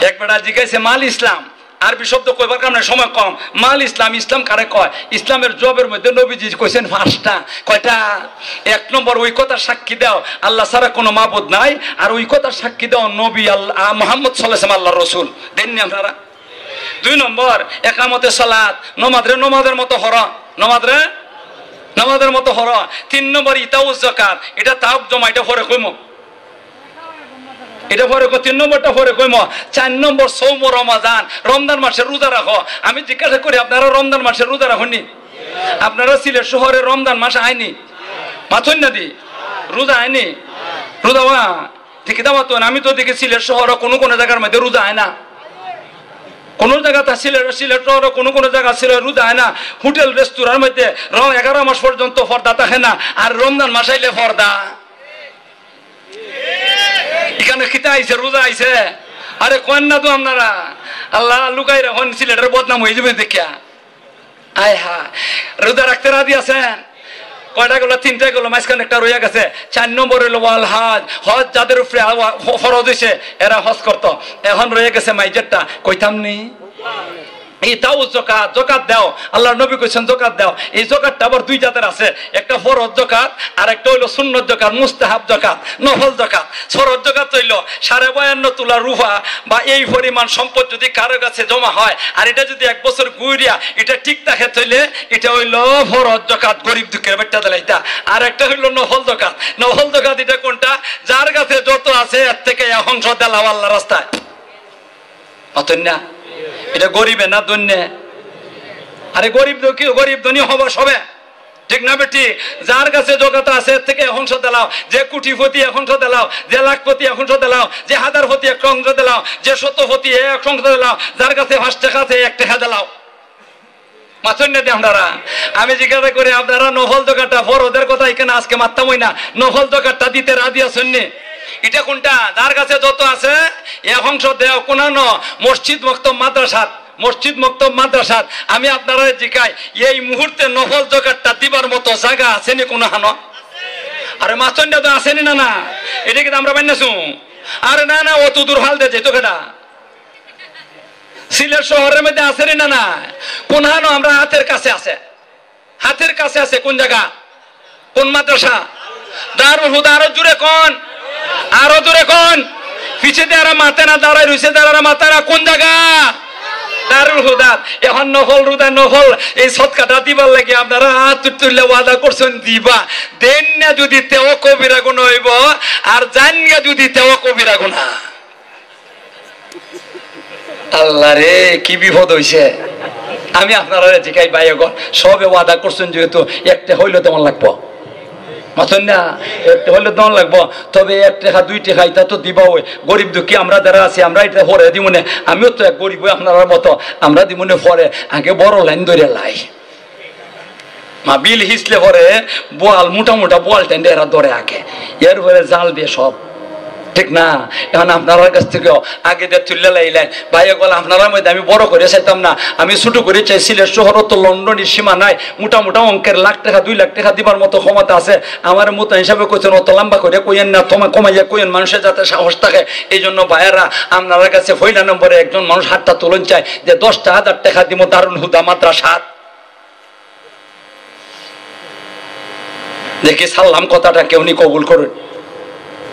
এক বেটা জিকাইছে, "মাল ইসলাম?" আরবি শব্দ কইবার কারণে সময় কম। মাল ইসলাম, ইসলাম কারে কয়? ইসলামের জবাবের মধ্যে নবীজি কইছেন পাঁচটা। কয়টা? এক নম্বর, ওই কথা সাক্ষী দাও আল্লাহ ছাড়া কোনো মাবুদ নাই, আর ওই কথা সাক্ষী দাও নবী আল্লাহ, আহ, মোহাম্মদ সাল্লাল্লাহু আলাইহি ওয়াসাল্লাম আল্লাহর রসুল। দেননি আপনারা? দুই নম্বর, একামতে সালাত, নমাজরে নমাজের মতো হর, নমাজরে নমাজের মতো হর। তিন নম্বর, ইতাউ জাকাত, এটা তাউক জমা, এটা পরে কইমু। এটা পরে কই, তিন নম্বরটা পরে কইমু। চার নম্বর, সৌম রমাজান, রমজান মাসে রোজা রাখো। আমি জিজ্ঞাসা করি, আপনারা রমজান মাসে রোজা রাখইন নি? আপনারা সিলেট শহরে রমজান মাস আয়নি? মাতইন না দি? রোজা আয়নি? রোজা ওয়া? ঠিক আছে, মাতইন। আমি তো দেখি সিলেট শহরে কোনো কোনো জায়গার মধ্যে রোজা আয় না। কোনো জায়গাত সিলেট, সিলেট শহরে কোনো কোনো জায়গা সিলেট রোজা আয় না। হোটেল রেস্তোরাঁর মধ্যে র-, এগারো মাস পর্যন্ত পর্দা থাকে না, আর রমজান মাস আইলে পর্দা। ইখানে কিতা আইছে? রোজা আইছে। আরে কইন না তো আপনারা, আল্লাহ লুকাই রাখইন, সিলেটের বদনাম অইযিবো দেখিয়া। আয় হা, রোজা রাখতে রাজি আছেন? কয়টা গেল? তিনটা গেল, মাঝখানে একটা রইয়া গেছে। চার নম্বর অইলো ওয়াল হজ, হজ যাদের উপরে আ-, ফ-, ফরজ অইছে, এরা হজ করতো। এখন রইয়া গেছে মাইজেরটা, কইতাম নি? ইতাউ জাকাত, জাকাত দাও। আল্লাহর নবী কইছেন, "জাকাত দাও।" এই জাকাতটা আবার দুই জাতের আছে, একটা ফরজ জাকাত আর একটা অইলো সুন্নত জাকাত, মুস্তাহাব জাকাত, নফল জাকাত। ফরজ জাকাত অইলো সাড়ে বায়ান্ন তোলা রূপা বা এই পরিমাণ সম্পদ যদি কারো কাছে জমা হয়, আর এটা যদি এক বছর ঘুরিয়া এটা ঠিক থাকে, তাইলে এটা অইলো ফরজ জাকাত, গরিব দুঃখের বেটা দিলাইতা। আর একটা অইলো নফল জাকাত। নফল জাকাত এটা কোনটা? যার কাছে যত আছে এর থেকে এক অংশ দিলাও আল্লাহর রাস্তায়। মাতইন না? এটা গরিবে না ধন্যে? আরে গরিব দুঃখী, গরিব ধনী হবা সবে, ঠিক না বেটি? যার কাছে যত আছে এর থেকে এক অংশ দিলাও, যে কোটিপতি এক অংশ দিলাও, যে লাখপতি এক অংশ দিলাও, যে হাজারপতি এক অংশ দিলাও, যে শতপতি এক অংশ দিলাও, যার কাছে পাঁচ টাকা আছে এক টাকা দিলাও। মাতইন না দি আপনারা? আমি জিজ্ঞাসা করি, আপনারা নফল জাকাতটা, ফরজের কথা ইখানে আজকে মাততাম অই না, নফল জাকাতটা দিতে রাজি আছইন নি? এটা কোনটা? যার কাছে যত আছে এক অংশ দেও। কোনানো? মসজিদ, মক্তব, মাদ্রাসাত। মসজিদ, মক্তব, মাদ্রাসাত। আমি আপনারারে জিকাই, এই মুহূর্তে নফল জাকাতটা দিবার মতো জাগা আছে নি কোনোখানো? আরে মাতইন না তো, আছে নি না? না, এটা কিন্তু আমরা বান্নাছু। আরে না না, অত দূর হাল দে যেত কেডা? সিলেট শহরের মধ্যে আছে নি না? না, কোনখানো? আমরা হাতের কাছে আছে, হাতের কাছে আছে। কোন জাগা? কোন মাদ্রাসা? দারুল হুদা। আরো জোরে কইন, আরো জোরে কইন। পিছে যারা মাতে না, দাঁড়াই রইছে যারা মাতে না, কোন জাগা? দারুল হুদা। এখন নফল রোজা, নফল এই সদকাটা দিবার লাগি আপনারা হাত তুললে ওয়াদা করছইন দিবা, দেইন না যদি তেও কবিরা গুনাহ অইবো, আর যাইন গিয়া যদি তেও কবিরা গুনাহ। আল্লাহ রে, কি বিপদ অইছে। আমি আপনারারে জিকাই, ভাই, এখন সবে ওয়াদা করছইন যেহেতু, একটা অইলে তেমন লাগবো। অতএব না, একটা অইলে দেওয়া লাগবো, তবে এক টেকা দুই টেকা ইতা তো দিবা অয়। গরিব দুঃখী আমরা যারা আছি, আমরা ইতা পরে দিমুনে। আমিও তো এক গরিব অই আপনারার মতো, আমরা দিমুনে পরে, আগে বড় লাইন ধরিয়া লাই। মা বিল হিসলে পরে বোয়াল, মোটা মোটা বোয়াল টেন্ডে এরা ধরে আগে, এরপরে জাল দিয়ে সব। ঠিক না? এখন আপনারার কাছ থেকেও আগে দিয়ে তুললে লাইলেন। ভাই, এগুলো আপনারার মধ্যে আমি বড় করে চাইতাম না, আমি ছোট করে চাই। সিলেট শহরও তো লন্ডনের সীমা নাই, মোটা মোটা অঙ্কের লাখ টেকা, দুই লাখ টেকা দিবার মতো ক্ষমতা আছে। আমার মতো হিসাবে কইছেন, অত লম্বা করে কইয়েন না, তোমা কমাইয়া কইয়েন, মানুষের যাতে সাহস থাকে। এই জন্য ভাইয়েরা, আপনারার কাছে পয়লা নম্বরে একজন মানুষ হাতটা তুলন চায় যে দশটা হাজার টেকা দিমু দারুল হুদা মাদ্রাসাত। দেখি সালাম কথাটা কেউ নি কবুল করুন।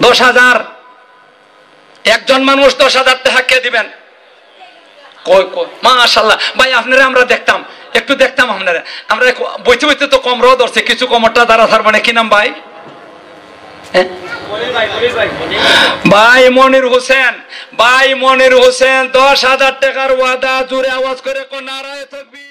দশ হাজার, একজন মানুষ দশ হাজার টেকা কে দিবেন? কই, কই? মাশাআল্লাহ। ভাই, আপনারে আমরা দেখতাম, একটু দেখতাম আপনারে। আমরা এক-, বইতে বইতে তো কমরও ধরছে, কিছু কমরটা দ্বারা তার মানে কি নাম ভাই? হ্যাঁ? ভাই মনির হোসেন, ভাই মনির হোসেন, দশ হাজার টেকার ওয়াদা, জোরে আওয়াজ করে কো নারায়ে তকবীর।